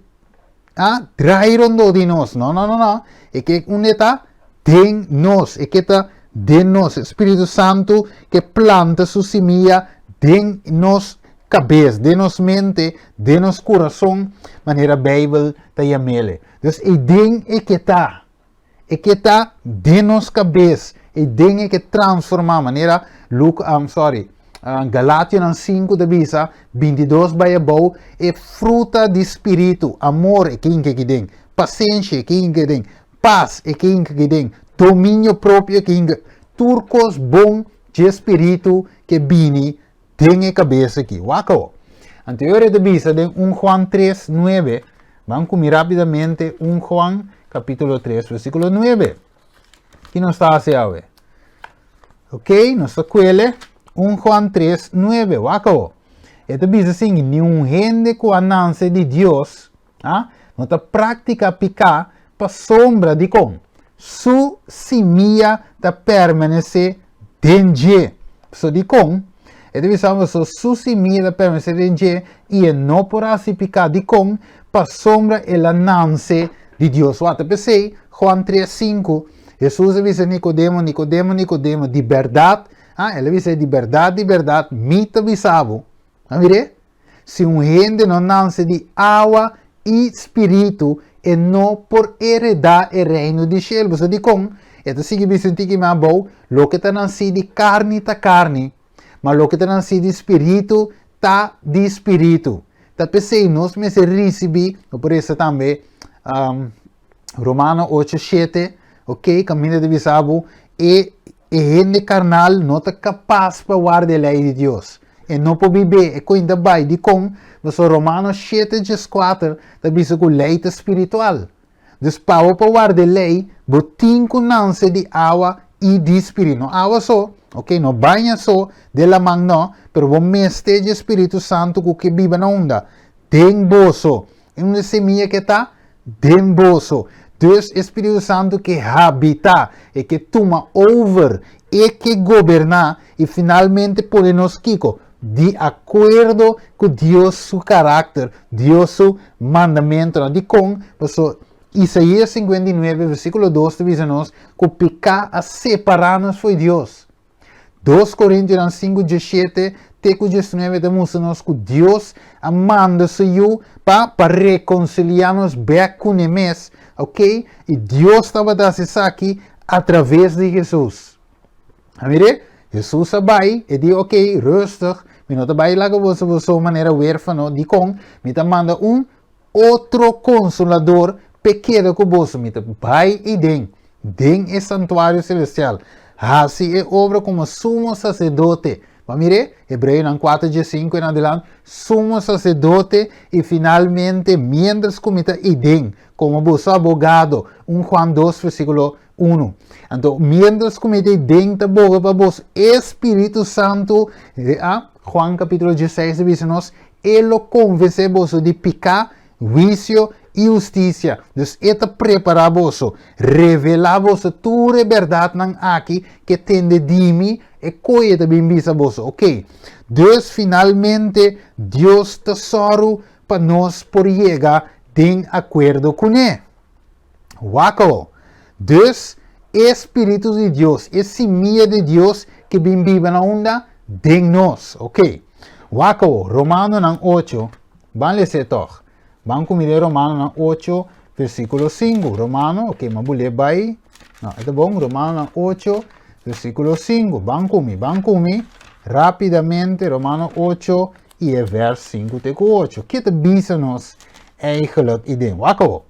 a drai rondó di nos. No, no, no, no. E ke unda e ta? Den nos. E ke ta den nos. E Spiritu Santu ke planta su simia den nos kabes, den nos mente, den nos kurason, manera Beibel ta yam'ele. Dus ei den e ke ta. E ke ta den nos kabes, e den e ke transformá, manera Luk, um, sorry, Galationan 5 ta bisa, 22 bai abou, e fruta di spiritu, amor e ke hinka aki den, pasenshi e ke hinka aki den, pas e ke hinka aki den, dominio propio e ke hinka, tur kos bon dje spiritu ke bini den e kabes aki. Wak awo. Anto e ora e ta bisa den 1 Juan 3, 9, ban ku mi rápidamente 1 Juan kapítulo 3, versíkulo 9. Ki nos ta hasi awe? Ok, nos ta kuele 1 Juan 3, 9. Wak awo. E ta bisa sin niun hende ku a nanse di Dios, ah, no ta práktika piká pasobra dikon su simia ta permanesé den dje. So dikon? E ta bisa pasobra su simia ta permanesé den dje i e no por hasi piká. Dikon? Pasobra el a nanse di Dios. Wak ta p'esei, Juan 3, 5, Hesus a bisa Nikodemo, Nikodemo, Nikodemo, di bèrdat, ah, el a bisa di bèrdat, di bèrdat, mi ta bisa bo. A mir'é? Si un hende no nanse di awa i spiritu, e no por eredá e Reino di shelu. Bo sa dikon? E ta sigui bisa un tiki mas abou, Loke ta nansí di karni ta karni, ma loke ta nansí di spiritu ta di spiritu. Ta p'esei nos mester risibí, no por resa tambe Romano 8, 7, ok, kaminda ta bisa bo, e e hende karnal no ta kapas pa warda e lei di Dios. E no por bib'é, e kointa bai. Dikon? Pasobra Romano 7, 14 ta bisa ku lei ta spiritual. Dus pa bo por warda e lei, bo tin ku nanse di awa i di spiritu. No awa so, ok, no baña so den laman no, pero bo mester dje Spiritu Santu ku ke biba na unda? Den boso. E un semia ke ta den boso. Dus e Spiritu Santu ke habitá, e ke tuma over, e ke goberná i finalmente pone nos kiko? Di akuerdo ku Dios su karakter, Dios su mandamentunan. Dikon? Pasobra Isaías 59 versíkulo 2 ta bisa nos ku piká a separá nos fo'i Dios. 2 Korintionan 5, 17 te ku 19 ta mustra nos ku Dios a manda su Yu pa pa rekonsiliá nos bèk kuné mes, ok? I Dios tabata hasi esaki atraves di Hesus. A mir'é? Hesus a bai, e di, ok, rustig, mi no ta bai laga boso boso manera wérfano, dikon? Mi ta manda un otro Konsolador p'e keda ku boso. Mi ta bai ei den, den e santuario selestial, hasi e obra komo sumo saserdote. Bo a mir'é? Hebreonan 4, 15 en adelant, sumo saserdote i finalmente, miéntras ku mi ta ei den, komo boso abogado, 1 Juan 2, versíkulo 1. Anto, miéntras ku mi ta ei den ta boga pa boso, e Spiritu Santu, a, Juan kapítulo 16 ta bisa nos, E lo konvensé boso di piká, huisio i hustisia. Dus E ta prepará boso, revelá boso tur e bèrdatnan aki ku e tende di mi, e koe e ta bin bisa boso. Oké. Dus finalmente Dios ta sòru pa nos por yega den akuerdo kuné. Wak awor. Dus, e spiritu di Dios, e simia di Dios ke bin biba na unda? Den nos. Ok. Wak awor, Romanonan ocho, ban les'é tòg. Ban ku mi den Romanonan ocho, versíkulo sinku. Romano, ok, m'a bul'é bai. No, e ta bon. Romanonan ocho, versíkulo sinku. Ban ku mi, ban ku mi rápidamente, Romano ocho i e vèrs sinku te ku ocho. Ke ta bisa nos eigenlijk i den? Wak awor.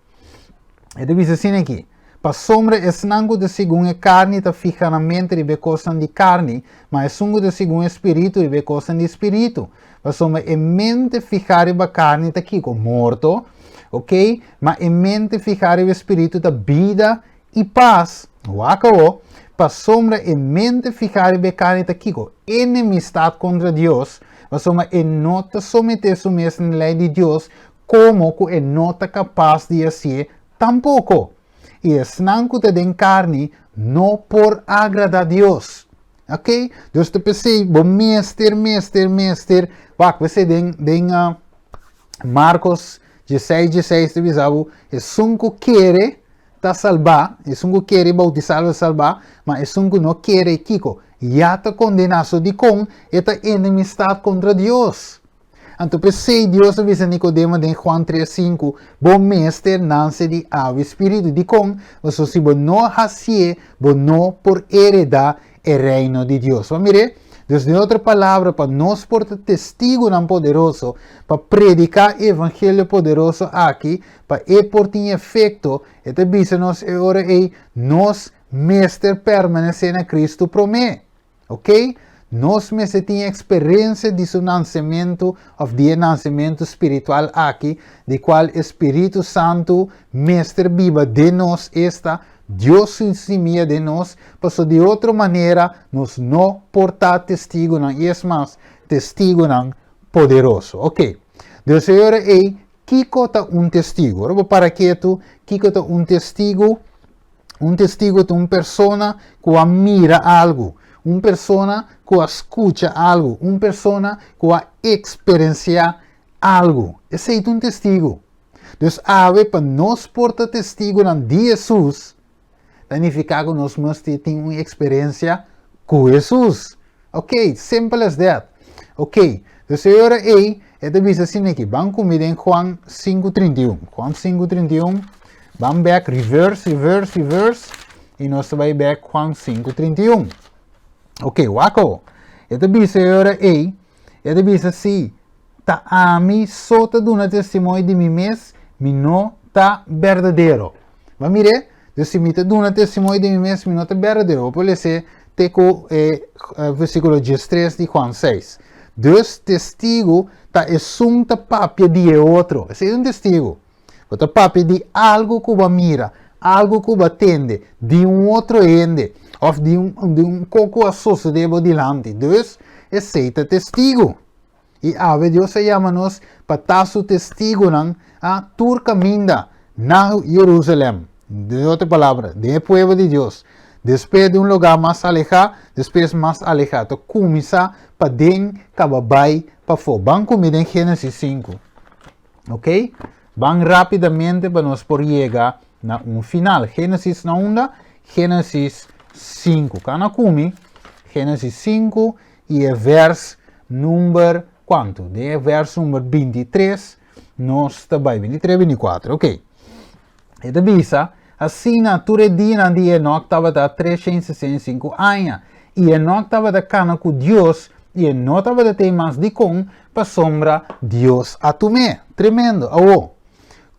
E ta bisa asina aki, Pasobra esnan ku ta segun e karni ta fiha nan mente riba e kosnan di karni, ma esun ku ta segun e spiritu riba e kosnan di spiritu. Pasobra e mente fihá riba karni ta kiko? Morto, ok? Ma e mente fihá riba e spiritu ta bida i pas. Wak awor, pasobra e mente fihá riba e karni ta kiko? Enemistat kontra Dios, pasobra e no ta someté su mes na lei di Dios, komo ku e no ta kapas di hasié tampoko. I esnan ku ta den karni no por agradá Dios. Ok? Dus ta p'esei bo mester, mester, mester, wak, p'esei den, den Markos dieseis, dieseis ta bisa bo, esun ku kere ta salbá, esun ku kere i boutisá lo salbá, ma esun ku no kere, kiko? Ya ta kondená. So dikon e ta enemistat kontra Dios? Anto p'esei Dios a bisa Nikodemo den Juan tres sinku, Bo mester nanse di awa i spiritu. Dikon? Pasobra si bo no hasié, bo no por heredá e Reino di Dios. Bo a mir'é? Dus den otro palabra, pa nos por ta testigunan poderoso, pa prediká e evangelio poderoso aki, pa e por tin efekto, e ta bisa nos e ora ei, nos mester permanesé na Kristu promé. Ok? Nos mester tin eksperensia di su nansementu òf di e nansementu spiritual aki, di kual e Spiritu Santu mester biba den nos, esta, Dios su simia den nos, paso di otro manera nos no por ta testigunan, i es mas, testigunan poderoso. Ok. Dus e ora ei, kiko ta un testigu? Ora bo para ketu, kiko ta un testigu? Un testigu ta un persona ku a mira algu, un persona ku a skucha algu, un persona ku a eksperensiá algu. Esei ta un testigu. Dus awe pa nos por ta testigunan di Hesus, ta nifiká ku nos mester tin un eksperensia ku Hesus. Ok, simple as that. Ok, dus e ora ei, e ta bisa asina aki, ban ku mi den Juan 5:31. Juan 5:31, ban bek, reverse, reverse, reverse, i nos ta bai bek Juan 5:31. Ok, wak awo. E ta bisa e ora ei, e ta bisa si, ta ami so ta duna testimonio di mi mes, mi no ta berdadero. Bo a mir'é? Dus si mi ta duna testimonio di mi mes, mi no ta berdadero. Bo por les'é te ku e versíkulo diestres di Juan seis. Dus testigu ta esun ta papia di e otro. Esei ta un testigu. Bo ta papia di algu ku bo a mira, algu ku bo a tende di un otro hende òf di un di un kos ku a sosodé bo dilanti. Dus esei ta testigu. I awe Dios a yama nos pa ta su testigunan a tur kaminda na Jerusalèm, den otro palabra, den e pueblo di Dios. Despues di un lugá mas alehá, despues mas alehá. Ta kuminsá paden kaba bai pafó. Ban ku mi den Génesis sinku. Ok? Ban rápidamente pa nos por yega na un final. Génesis na unda? Génesis sinku. Kana ku mi, Génesis sinku I e vers number kuantu? Den e vers number bintitres nos ta bai, bintitres, bintikuater, ok. E ta bisa, Asina tur e dianan di Enok tabata treshen sesenta i sinku aña, i Enok tabata kana ku Dios, i e no tabata tei mas dikon, pasobra Dios a tum'é. Tremendo! Awor,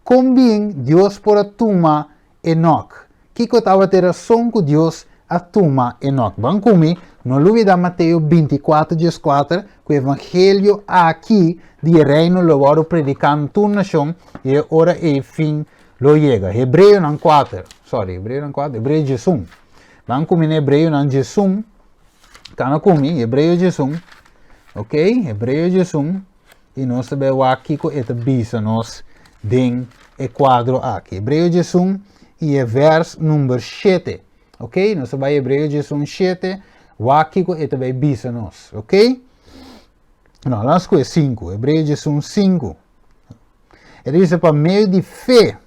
kon bin Dios por a tuma Enok? Kiko tabata e rason ku Dios a tuma Enok? Ban ku mi, no lubidá Mateo bintikuater dieskuater, ku evangelio aki di e Reino lo wòrdu prediká na tur nashon, i e ora ei fin lo yega. Hebreonan kuater, sorry, Hebreonan kuater, Hebreo diesun. Ban ku mi na Hebreonan diesun, kana ku mi, Hebreo diesun, ok, Hebreo diesun, i nos ta bai wak kiko e ta bisa nos den. e kuadro aki. Hebreo 11 i e vèrs number 7. Ok, nos ta bai Hebreo 11, 7, wak kiko e ta bai bisa nos. Ok? No, laat nos kohe 5. Hebreo 11, 5. E ta bisa pa medio di fe,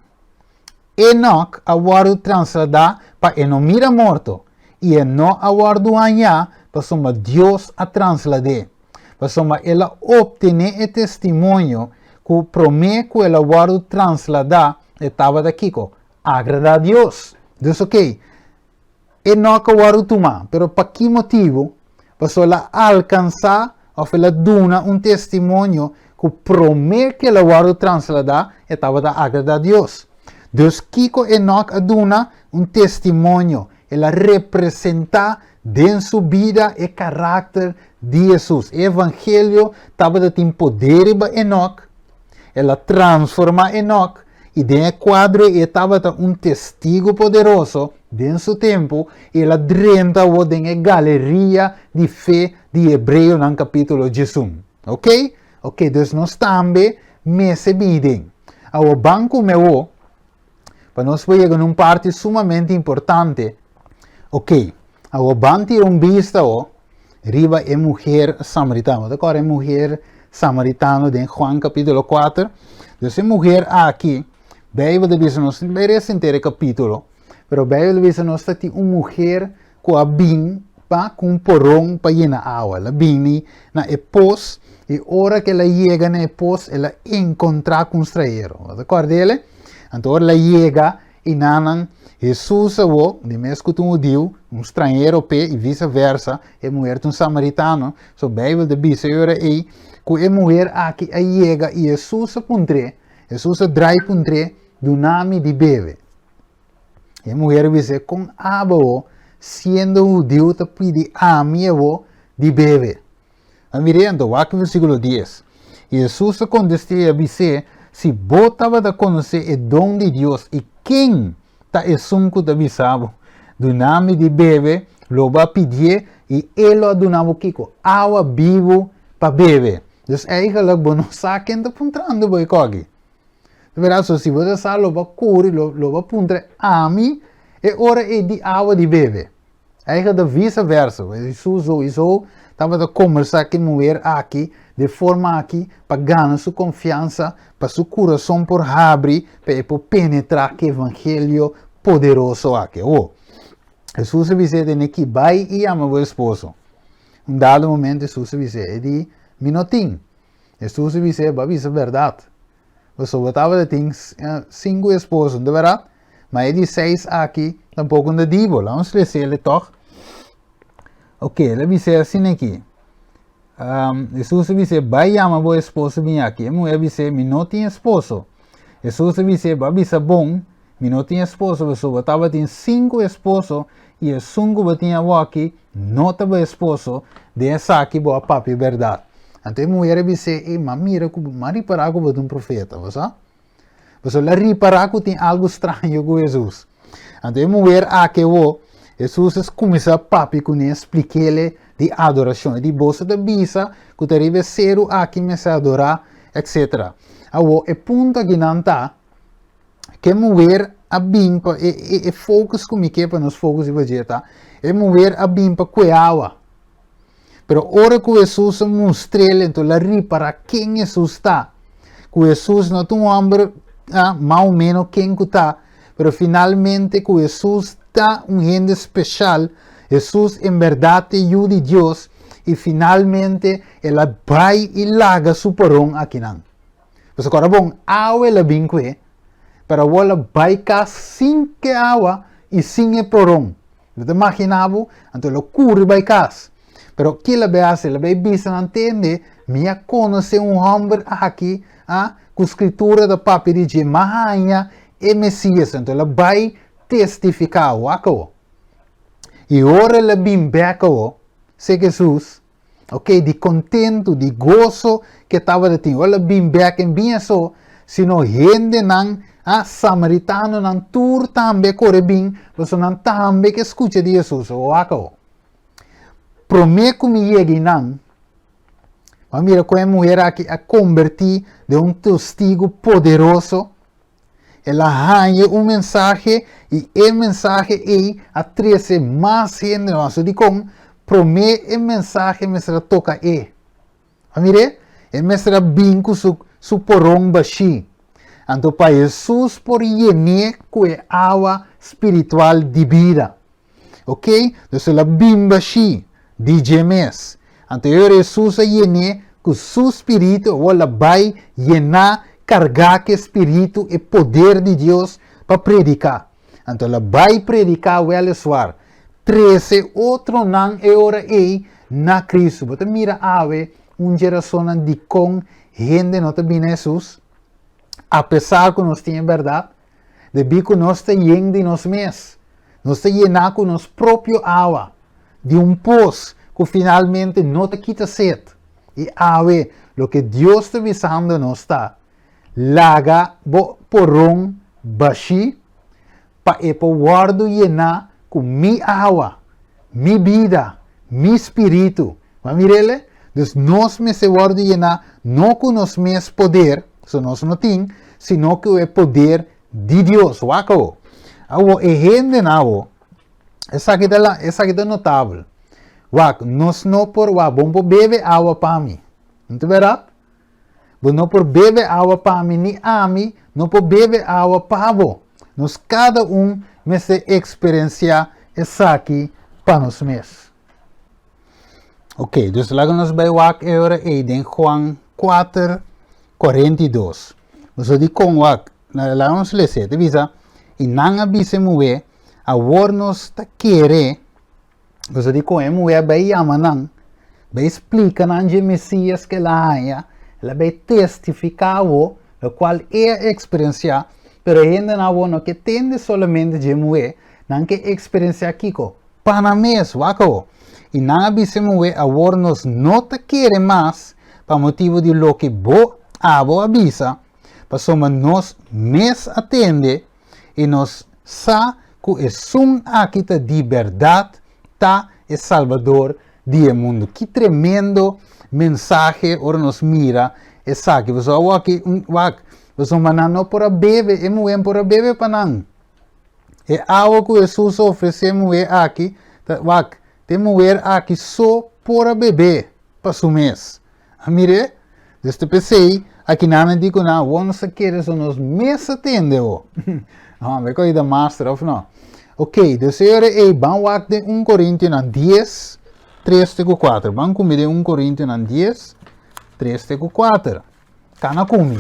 Enoch a wòrdu trasladá pa e no mira morto, i e no a wòrdu hañá pasobra Dios a traslad'é. Pasobra el a optené e testimonio ku promé ku el a wòrdu trasladá e tabata kiko? Agradá Dios. Dus okey, Enoch a wòrdu tumá, pero pa ki motibu? Pasobra el a alkansá òf el a duna un testimonio ku promé ku el a wòrdu trasladá e tabata agradá Dios. Dus kiko Enoch a duna? Un testimonio. El a representá den su bida e karakter di Hesus. E evangelio tabata tin poder riba Enoch, el a transformá Enoch, i den e kuadro ei e tabata un testigu poderoso den su tempu, i el a drenta awor den e galeria di fe di Hebreonan kapítulo 11. Ok? Ok, dus nos tambe mester bini den. Awor ban kume awor. Pa nos por yega na un parti sumamente importante. Ok, awor ban tira un bista awor riba e muher samaritano. Bo ta kòrda e muher samaritano den Juan kapítulo 4? Dus e muher aki, Beibel ta bisa nos, no bai resa henter e kapítulo, pero Beibel ta bisa nos ta tin un muher ku a bin pa ku un poron pa yena awa. El a bini na e pos i ora ku el a yega na e pos el a enkontrá ku un strañero. Bo ta kòrda el? Anto ora el a yega i nanan, Hesus awor, di mes ku ta un hudiu, un strañero p'e i vise versa, e muher ta un samaritano. So Beibel ta bisa e ora ei ku e muher aki a yega i Hesus a puntr'é, Hesus a drai puntr'é, Duna mi di bebe. E muher a bis'é, Kon abo, siendo hudiu, ta pidi ami abo di bebe? A mir'é anto, wak versíkulo 10. I Hesus a kontest'é i a bis'é, Si bo tabata konosé e don di Dios i ken ta esun ku ta bisa bo, Duna mi di bebe, lo bo a pidié i e lo a duna bo kiko? Awa bibu pa bebe. Dus eigenlijk bo no sa ken ta puntrando bo e koki. Verá, so si bo ta sa lo bo a kuri, lo, lo bo a puntra ami e ora ei di awa di bebe. Eigenlijk ta vice versa. Hesus sowieso tabata kombersá ku e muher aki de forma aki pa gana su konfiansa, pa su kurason por habri, pa e por penetrá ku e evangelio poderoso aki. Awor, Hesus a bis'é tene ki bai i yama bo esposo. Un dado momento Hesus a bis'é, e di, Mi no tin. Hesus a bis'é, Bo a bisa bèrdat. Pasobra bo tabata tin sinku esposo, no ta bèrdat? Ma e di seis aki tampoko no ta di bo. Laga nos lesa el tòg. Ok, el a bis'é asina aki. Hesus a bis'é, Bai yama bo esposo bini aki. E muhé a bis'é, Mi no tin esposo. Hesus a bis'é, Bo a bisa bon, Mi no tin esposo, pasobra bo tabatin sinku esposo i esun ku bo tin awoki no ta bo esposo, den esaki bo a papia bèrdat. Anto e muher a bis'é, Ey, m'a mira ku bo, m'a ripará ku bo ta un profeta, bo sa? Pasobra el a ripará ku tin algu straño ku Hesus. Anto e muher aki awo, Hesus a kuminsá papia kuné, splik'é di adorashon. E di, Boso ta bisa ku ta riba e seru aki mester adorá, etsetera. Awo, e punto akinan ta, Ke muher a bin pa e e e focus ku mi ke pa nos focus riba dje ta, e muher a bin pa kue awa. Pero ora ku Hesus a mustr'el enton el a ripará ken Hesus ta. Ku Hesus no ta un hòmber ah mas o menos ken ku ta, pero finalmente ku Hesus ta un hende speshal, Hesus en bèrdat ta e Yu di Dios i finalmente el a bai i laga su poron akinan. Pasobra ora bon awa el a bin ku e, pero awor el a bai kas sin ke awa i sin e poron. Bo ta imaginá bo? Anto el a kuri bai kas. Pero ki el a bai hasi? El a bai bisa nan tende, Mi a konosé un hòmber aki, a, ku Skritura ta papia di dje, m'a haña e Mesías. Anto el a bai testifiká. Wak awor. I ora el a bin bèk awor, sek Hesus, Ok, di kontentu, di goso ke tabata tin. Ora el a bin bèk en bin esó, sino hendenan, ah, samaritanonan tur tambe a kore bin, pasobra nan tambe ke skucha di Hesus. Wak awor. Promé ku mi yega einan, bo a mira kon e muher aki a kombertí den un testigu poderoso. El a haña un mensahe i e mensahe ei a trese mas hende. Pasobra dikon? Promé e mensahe mester a toka e. A mir'é? E mester a bin ku su su poron bashí. Anto pa Hesus por yen'é ku e awa spiritual di bida. Ok? Dus el a bin bashí di dje mes. Anto e ora Hesus a yen'é ku su spiritu, awor el a bai yená, kargá ku e spiritu, e poder di Dios pa prediká. Anto el a bai prediká wèleswar, trese otronan e ora ei na Kristu. Bo ta mira awe un dje rasonnan dikon hende no ta bini na Hesus? Apesar ku nos tin e bèrdat, debí ku nos ta yen di nos mes, nos ta yená ku nos propio awa di un pos ku finalmente no ta kita set. I awe loke Dios ta bisando nos ta, Laga bo poron bashí pa e por wòrdu yená ku mi awa, mi bida, mi spiritu. Bo a mir'el? Dus nos mester wòrdu yená no ku nos mes poder, so nos no tin, sino ku e poder di Dios. Wak awo. Awo e hendenan awo, esaki ta la, esaki ta notabel. Wak, nos no por, wak, bo no por bebe awa pa mi. No ta bèrdat? Bo no por bebe awa pa mi ni ami no por bebe awa pa bo. Nos kada un mester eksperensiá esaki pa nos mes. Ok, dus laga nos bai wak e ora ei den Juan 4, 42. Boso di kon wak, laga nos lesa, ta bisa, I nan a bisa e muhé, Awor nos ta kere Boso di kon e muhé a bai yama nan, bai splika nan dje Mesías ku el a haña, el a bai testifiká awo lokual e a eksperensiá, pero e hendenan awo no ke tende solamente dje muhé, nan ke eksperensiá kiko? Pa nan mes, wak awo. I nan a bisa e muhé, Awor nos no ta kere mas pa motibu di loke bo, abo a bisa, pasobra nos mes a tende i nos sa ku esun aki ta di bèrdat ta e Salbador di e mundu. Ki tremendo mensahe ora nos mira esaki. Pasobra awor aki un wak, pasobra nan no por a bebe, e muhé no por a bebe pa nan. E awa ku Hesus a ofresé e muhé aki, ta wak, ta e muher aki so por a bebe pa su mes. A mir'é? Dus ta p'esei aki nan a di ku nan awor nos ta kere so nos mes a tende awor. Homber, ku ta master of no? Ok, dus e ora ei ban wak den 1 Korintionan 10, 3 te ku 4. Ban ku mi den 1 Korintionan 10, 3 te ku 4. Kana ku mi.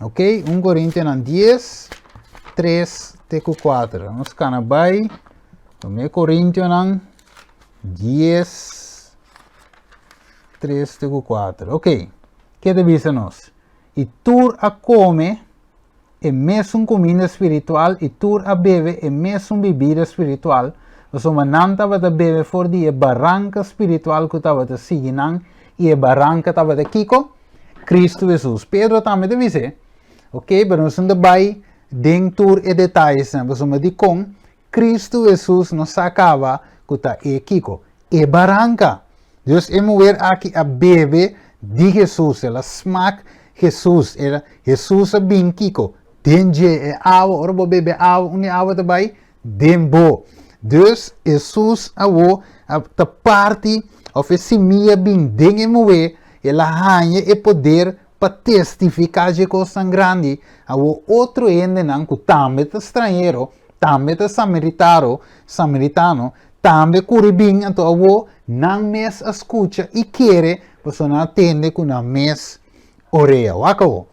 Ok, 1 Korintionan 10, 3 te ku 4. Nos kana bai. 1 Korintionan 10, 3 te ku 4. Ok, ke ta bisa nos? I tur a kome e mesun kuminda spiritual i tur a bebe e mesun bibida spiritual, pasobra nan tabata bebe for di e baranka spiritual ku tabata sigui nan, i e baranka tabata kiko? Kristu Hesus. Pedro tambe ta bis'é. Ok, pero nos no ta bai den tur e detayesnan, pasobra dikon? Kristu Hesus no sa kaba ku ta e kiko? E baranka! Dus e muher aki a bebe di Hesus, el a smak Hesus, el a, Hesus a bin kiko? Den dje, e awa, ora bo bebe awa, unda e awa ta bai? Den bo. Dus Hesus awo a ta parti of e simia bin den e muher, el a haña e poder pa testifiká dje kosnan grandi, awo otro hendenan ku tambe ta strañero, tambe ta samaritaro, samaritano, tambe kuri bin, anto awo nan mes a skucha i kere, pasobra nan a tende ku nan mes orea. Wak awo.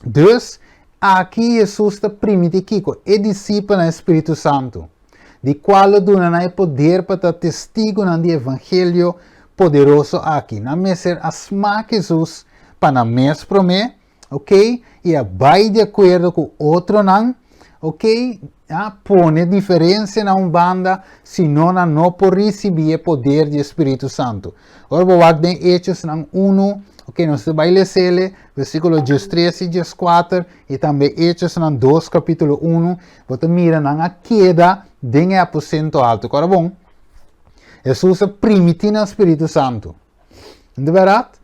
Dus, aki Hesus ta primiti kiko? E disipelnan e Spiritu Santu, di kual lo duna nan e poder pa ta testigunan di evangelio poderoso aki. Nan mester a smak Hesus pa nan mes promé, ok, i a bai di akuerdo ku otronan, ok, a pone diferensia na un banda, sino nan no por risibí e poder di e Spiritu Santu. Ora bo wak den Hechosnan unu, ok, nos ta bai lesele, versíkulo diestres i dieskuater, i tambe Hechosnan dos kapítulo unu, bo ta mira nan a keda den e aposento alto. Kòrda bon, Hesus a primití nan Spiritu Santu. No ta bèrdat?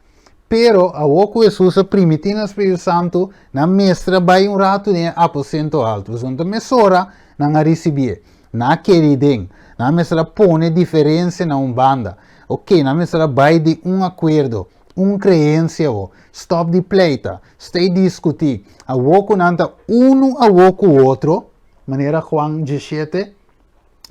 Pero, awor ku Hesus a primintí nan spiritu santu, nan mester a bai un ratu den e aposento altu. Pasobra mesora nan a risibié. Nan a kere den. Nan mester a pone diferensia na un banda. Oké, nan mester a bai di un akuerdo, un kreensia awor. Stòp di pleita, stay diskutí. Awor ku nan ta unu awor ku otro, manera Juan diesshete,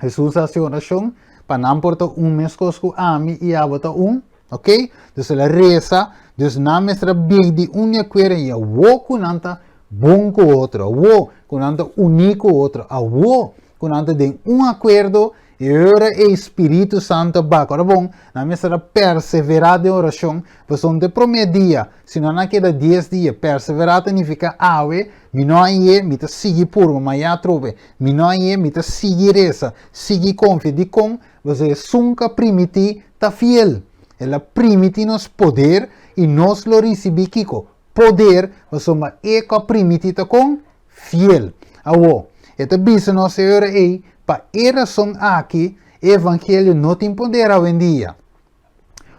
Hesus a hasi orashon pa nan por ta un meskos ku ami i abo ta un. Ok? Dus el a resa, dus nan mester a bin di un di akuerdo i awor ku nan ta bon ku otro, awor ku nan ta uní ku otro, awor ku nan ta den un akuerdo, e ora ei Spiritu Santu a baka. Ora bon, nan mester a perseverá den orashon, pasobra ta e promé dia, si no nan a keda dies dia. Perseverá ta nifiká awe mi no a ye, mi ta sigui purba, ma ya atrobe mi no a ye, mi ta sigui resa, sigui konfia. Dikon? Pasobra esun ku a primití ta fiel. El a primití nos poder i nos lo risibí kiko? Poder, pasobra e ku a primití ta kon? Fiel. Awor, e ta bisa nos e ora ei, pa e rason aki e evangelio no tin poder awendia.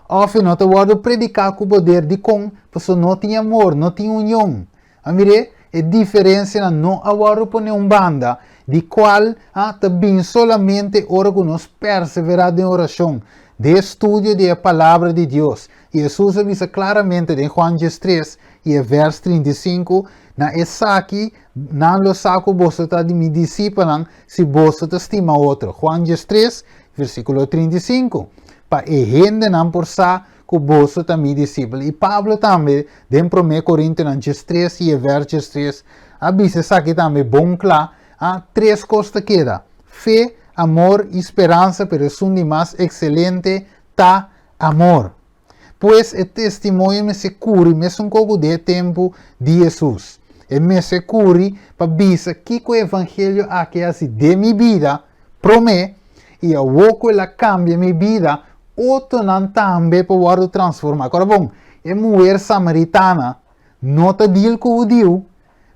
Òf e no ta wòrdu prediká ku poder. Dikon? Pasobra no tin amor, no tin union. A mir'é, e diferensianan no a wòrdu pone un banda, di kual a ta bin solamente ora ku nos perseverá den orashon, den estudio di e Palabra di Dios. I Hesus a bisa klaramente den Juan diestres i e vèrs 35, Na esaki nan lo sa ku boso ta di mi disipelnan, si boso ta stima otro. Juan diestres, versíkulo 35. Pa e hendenan por sa ku boso ta mi disipel. I Pablo tambe den Promé Korintionan diestres i e vèrs diestres a bisa esaki tambe bon kla, A tres kos ta keda, fe, amor i speransa, pero esun di mas ekselente ta amor. Pues e testimonio mester kuri mesun koku den e tempu di Hesus. E mester kuri pa bisa kiko e evangelio aki a hasi den mi bida promé i awor ku el a kambia mi bida, otronan tambe por wòrdu transformá. Kòrda bon, e muher samaritana no ta deal ku hudiu,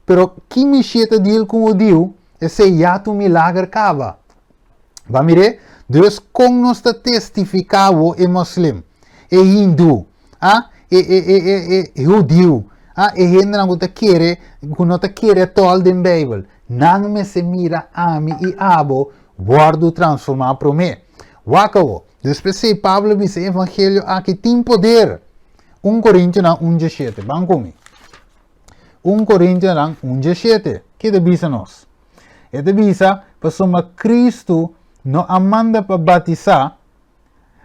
pero ki mishé ta deal ku hudiu, esei ya ta un milager kaba. Ba mir'é? Dus kon nos ta testifiká awor e moslim, e hindú, a e e e e e hudiu, a e hendenan ku ta kere, ku no ta kere tòl den Beibel? Nan mester mira ami i abo wòrdu transformá promé. Wak awor, dus p'esei Pablo a bisa e evangelio aki tin poder. Un Korintionan un diesshete, ban ku mi. Un Korintionan un diesshete, ke ta bisa nos? E ta bisa, Pasobra Kristu no a manda pa batisá,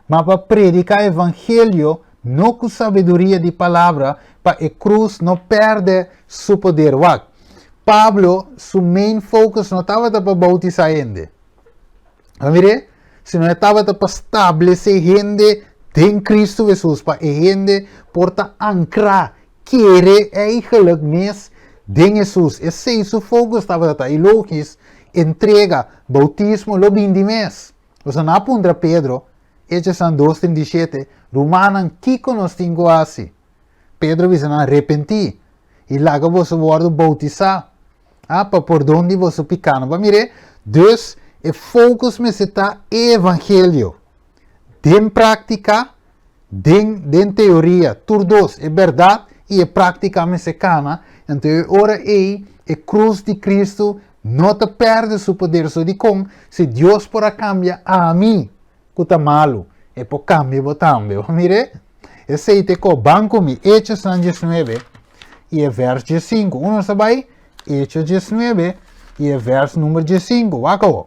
ma pa prediká evangelio, no ku sabiduria di palabra, pa e krus no pèrdè su poder. Wak, Pablo su main focus no tabata pa boutisá hende. A mir'é? Sino e tabata pa stablesé hende den Kristu Hesus, pa e hende por ta ankrá, kere eigenlijk mes den Hesus. Esei su focus tabata ta. I logis, entrega, boutismo lo bin di mes. Pasobra nan a puntra Pedro, Hechosnan dos 37, Rumannan, kiko nos tin ku hasi? Pedro a bisa nan, Repentí, i laga boso wòrdu boutisá, a pa pordon di boso pikánan. Bo a mir'é? Dus, e focus mester ta e evangelio. Den práktika, den den teoria, tur dos, e bèrdat i e práktika mester kana, anto e ora ei e krus di Kristu no ta pèrdè su poder. So dikon? Si Dios por a kambia ami ku ta malu, e por kambia bo tambe. Bo mir'é? Esei ta e ko. Ban ku mi, Hechosnan diesnuebe i e vèrs diesinku. Unu nos ta bai Hechos diesnuebe i e vèrs number diesinku. Wak awor.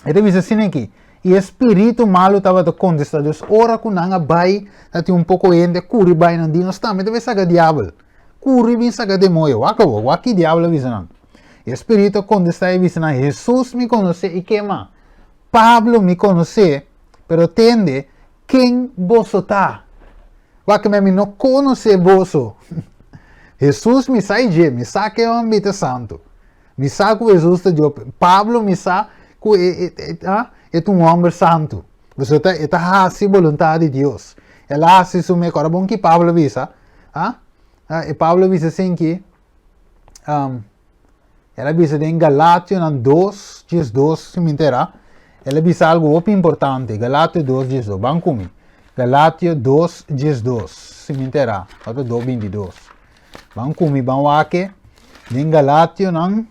E ta bisa asina aki, I e spiritu malu tabata kontestá Dios ora ku nan a bai, ta tin un poko hende a kuri bai nan di, Nos tambe ta bai saka diabel. Kuri bin saka demoño. Wak awor, wak ki diabel a bisa nan. E spiritu a kontestá i a bisa nan, Hesus mi konosé i kema Pablo mi konosé, pero tende, ken boso ta? Wak mi no konosé boso. Hesus mi sa i dje, mi sa ke hòmber ta santu. Mi sa ku Hesus ta Dios. Pablo mi sa ku e, e, e, ah, e ta un hòmber santu. Pasobra e ta, e ta hasi boluntat di Dios. El a hasi su mehor. Ora bon ki Pablo bisa, ah, ah, e Pablo bisa sin ki, um, el a bisa den Galationan 2, 12, si mi entera, el a bisa algo hopi importante. Galatio 2, 12. Ban ku mi. Galatio 2:12, si mi entera, ota 2:22. Ban ku mi, ban wak den Galationan,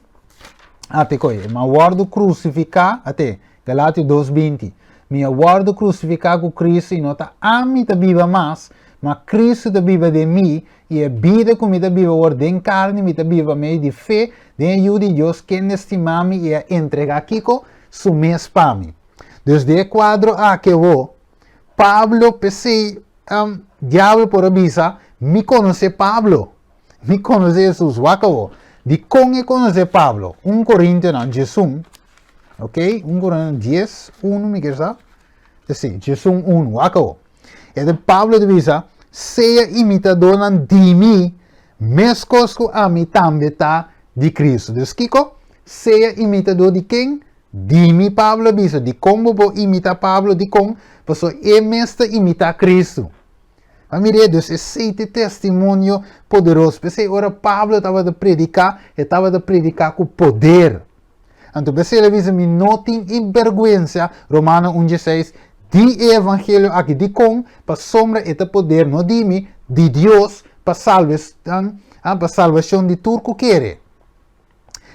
ate koi, mi a wòrdu krusifiká, ate, Galatio 2:20, Mi a wòrdu krusifiká ku Kristu i no ta ami ta biba mas, ma Kristu ta biba den mi, i e bida ku mi ta biba awor den karni, mi ta biba pa medio di fe den e Yu di Dios, kende stima mi i a entregá kiko? Su mes pa mi. Dus den e kuadro aki awor, Pablo p'esei diabel por a bisa, Mi konosé Pablo, mi konosé Hesus. Wak awor, dikon e konosé Pablo? Un Korintionan 11, ok, un Korintionan 10, 1 mi kier sa, si, 11, 1, wak awor. E ta Pablo ta bisa, Sea imitadónan di mi, meskos ku ami tambe ta di Kristu. Dus kiko? Sea imitadó di ken? Di mi, Pablo a bisa. Dikon bo por imitá Pablo? Dikon? Pasobra e mes ta imitá Kristu. A mir'é, dus esei ta e testimonio poderoso. P'esei ora Pablo tabata prediká, e tabata prediká ku poder. Anto p'esei el a bisa, Mi no tin e bèrgwensa, Romano un dieseis, di e evangelio aki. Dikon? Pasobra e ta poder, no di mi, di Dios, pa pa salbashon di tur ku kere.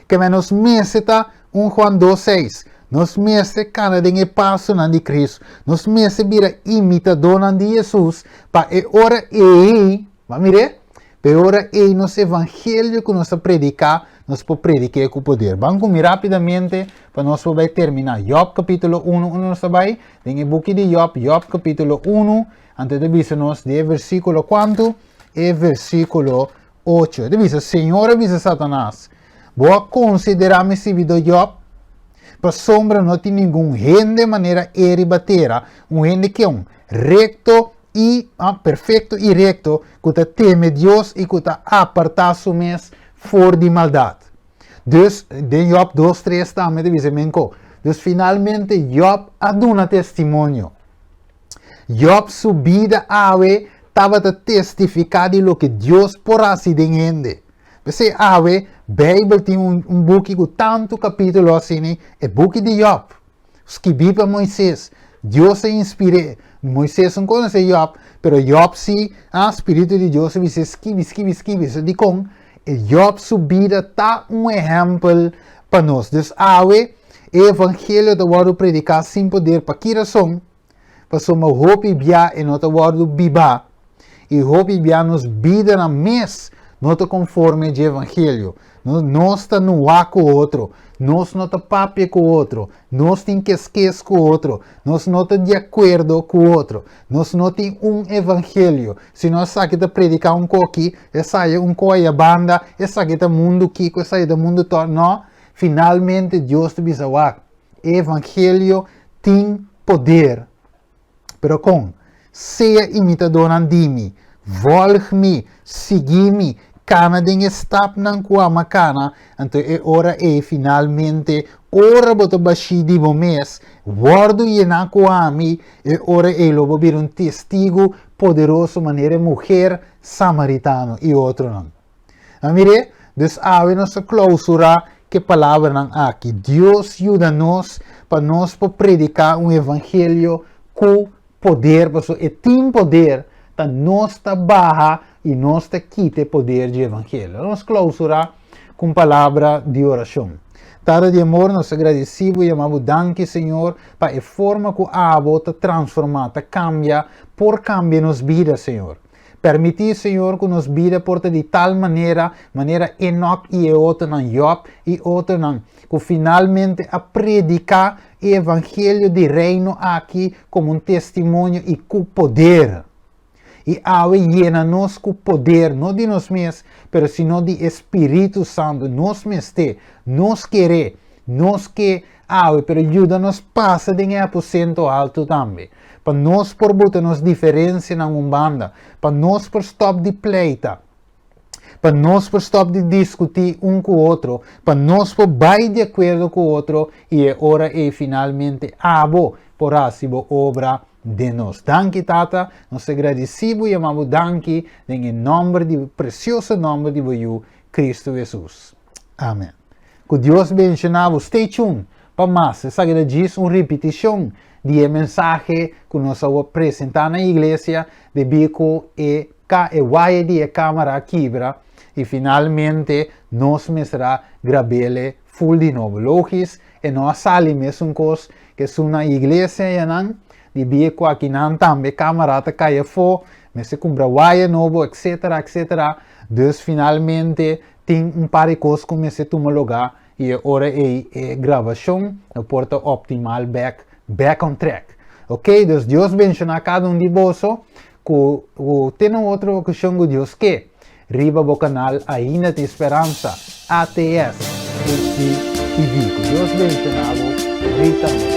Keme nos mester ta un Juan 2, 6. Nos mester kana den e pasonan di Cristo. Nos mester bira imitadónan di Hesus pa e ora ei, ba mir'é? Pa e ora ei nos evangelio ku nos ta prediká, nos por predik'é ku poder. Ban ku mi rápidamente pa nos por bai terminá. Job kapítulo 1, unda nos ta bai? Den e buki di Job, Job kapítulo 1, anto e ta bisa nos di e versíkulo kuantu? E versíkulo 8. E ta bisa, Señor a bisa Satanas, Bo a konsiderá mi sirbidó Jòb? Pasobra no tin ningun hende manera e riba tera, un hende kion, rekto i, ah, perfekto i rekto, ku ta teme Dios i ku ta apartá su mes for di maldat. Dus, den Jòb 2, 3 tambe ta bisa men ko. Dus finalmente Jòb a duna testimonio. Jòb su bida awe tabata testifiká di loke Dios por hasi den hende. P'esei awe Beibel tin un, un buki ku tantu kapítulo asina, e buki di Jòb, skibí pa Moises. Dios a inspir'é. Moises no konosé Jòb, pero Jòb sí, ah, spiritu di Dios a bis'é skibi, skibi, skibi. So dikon? E Jòb su bida ta un ehèmpel pa nos. Dus awe e evangelio ta wòrdu prediká sin poder. Pa ki rason? Pasobra hopi bia e no ta wòrdu bibá i hopi bia nos bidanan mes no ta konforme dje evangelio. Nos ta nuá ku otro, nos no ta papia ku otro, nos tin keskes ku otro, nos no ta di akuerdo ku otro, nos no tin un evangelio. Si nos esaki ta prediká un koki, esaya un ko aya banda, esaki ta mundu kiko, esaki ta mundu tò. No, finalmente Dios ta bisa wak. E evangelio tin poder. Pero kon? Sea imitadónan di mi, vòlg mi, sigui mi, kana den e stapnan ku ama kana, anto e ora ei finalmente, ora bo ta bashí di bo mes, wòrdu yená ku ami, e ora ei lo bo bira un testigu poderoso manera e muher samaritano i otronan. A mir'é? Dus awe nos ta klausurá ku e palabranan aki, Dios yuda nos pa nos por prediká un evangelio ku poder, pasobra e tin poder, ta nos ta baha i nos ta kita e poder dje evangelio. Nos klausurá ku un palabra di orashon. Tata di amor, nos ta gradisí bo i yama bo danki, Señor, pa e forma ku abo ta transformá, ta kambia, por kambia nos bida, Señor. Permití, Señor, ku nos bida por ta di tal manera, manera Enoc i e otronan, Job i otronan, ku finalmente a prediká e evangelio di Reino aki komo un testimonio i ku poder. I awe yena nos ku poder, no di nos mes, pero sino di e Spiritu Santu. Nos mester, nos kere, nos ke awe, pero yuda nos pasa den e aposento altu tambe. Pa nos por buta nos diferencianan un banda, pa nos por stop di pleita, pa nos por stop di discuti un cu otro, pa nos por bay di acuerdo cu otro y e ora ey finalmente abo por haci bo obra den nos. Danki Tata, nos ta gradeci bo y yama bo danki den e nomber di precioso nomber di bo Yu, Cristo Jesus. Amen. Cu Dios benciona bo. Stay tuned pa mas. Esaki ta djis un ripiticion. di e mensahe ku nos a presentá na iglesia debí ku e ka e waya di e kámara a kibra i finalmente nos mester a grab'ele ful di nobo. Logis e no a sali mesun kos ku esun na iglesia yanan debí ku akinan tambe kámara ta kai afó, mester kumpra waya nobo etcetera etcetera. Dus finalmente tin un par di kos ku mester tuma lugá i e ora ei e grabashon no por ta optimal bek back on track. Ok, dus Dios benshoná kada un di boso ku ku te na un otro okashon ku Dios ke. Riba bo kanal Ainda Tin Speransa, ATS, HD TV. Ku Dios benshoná bo rikamente.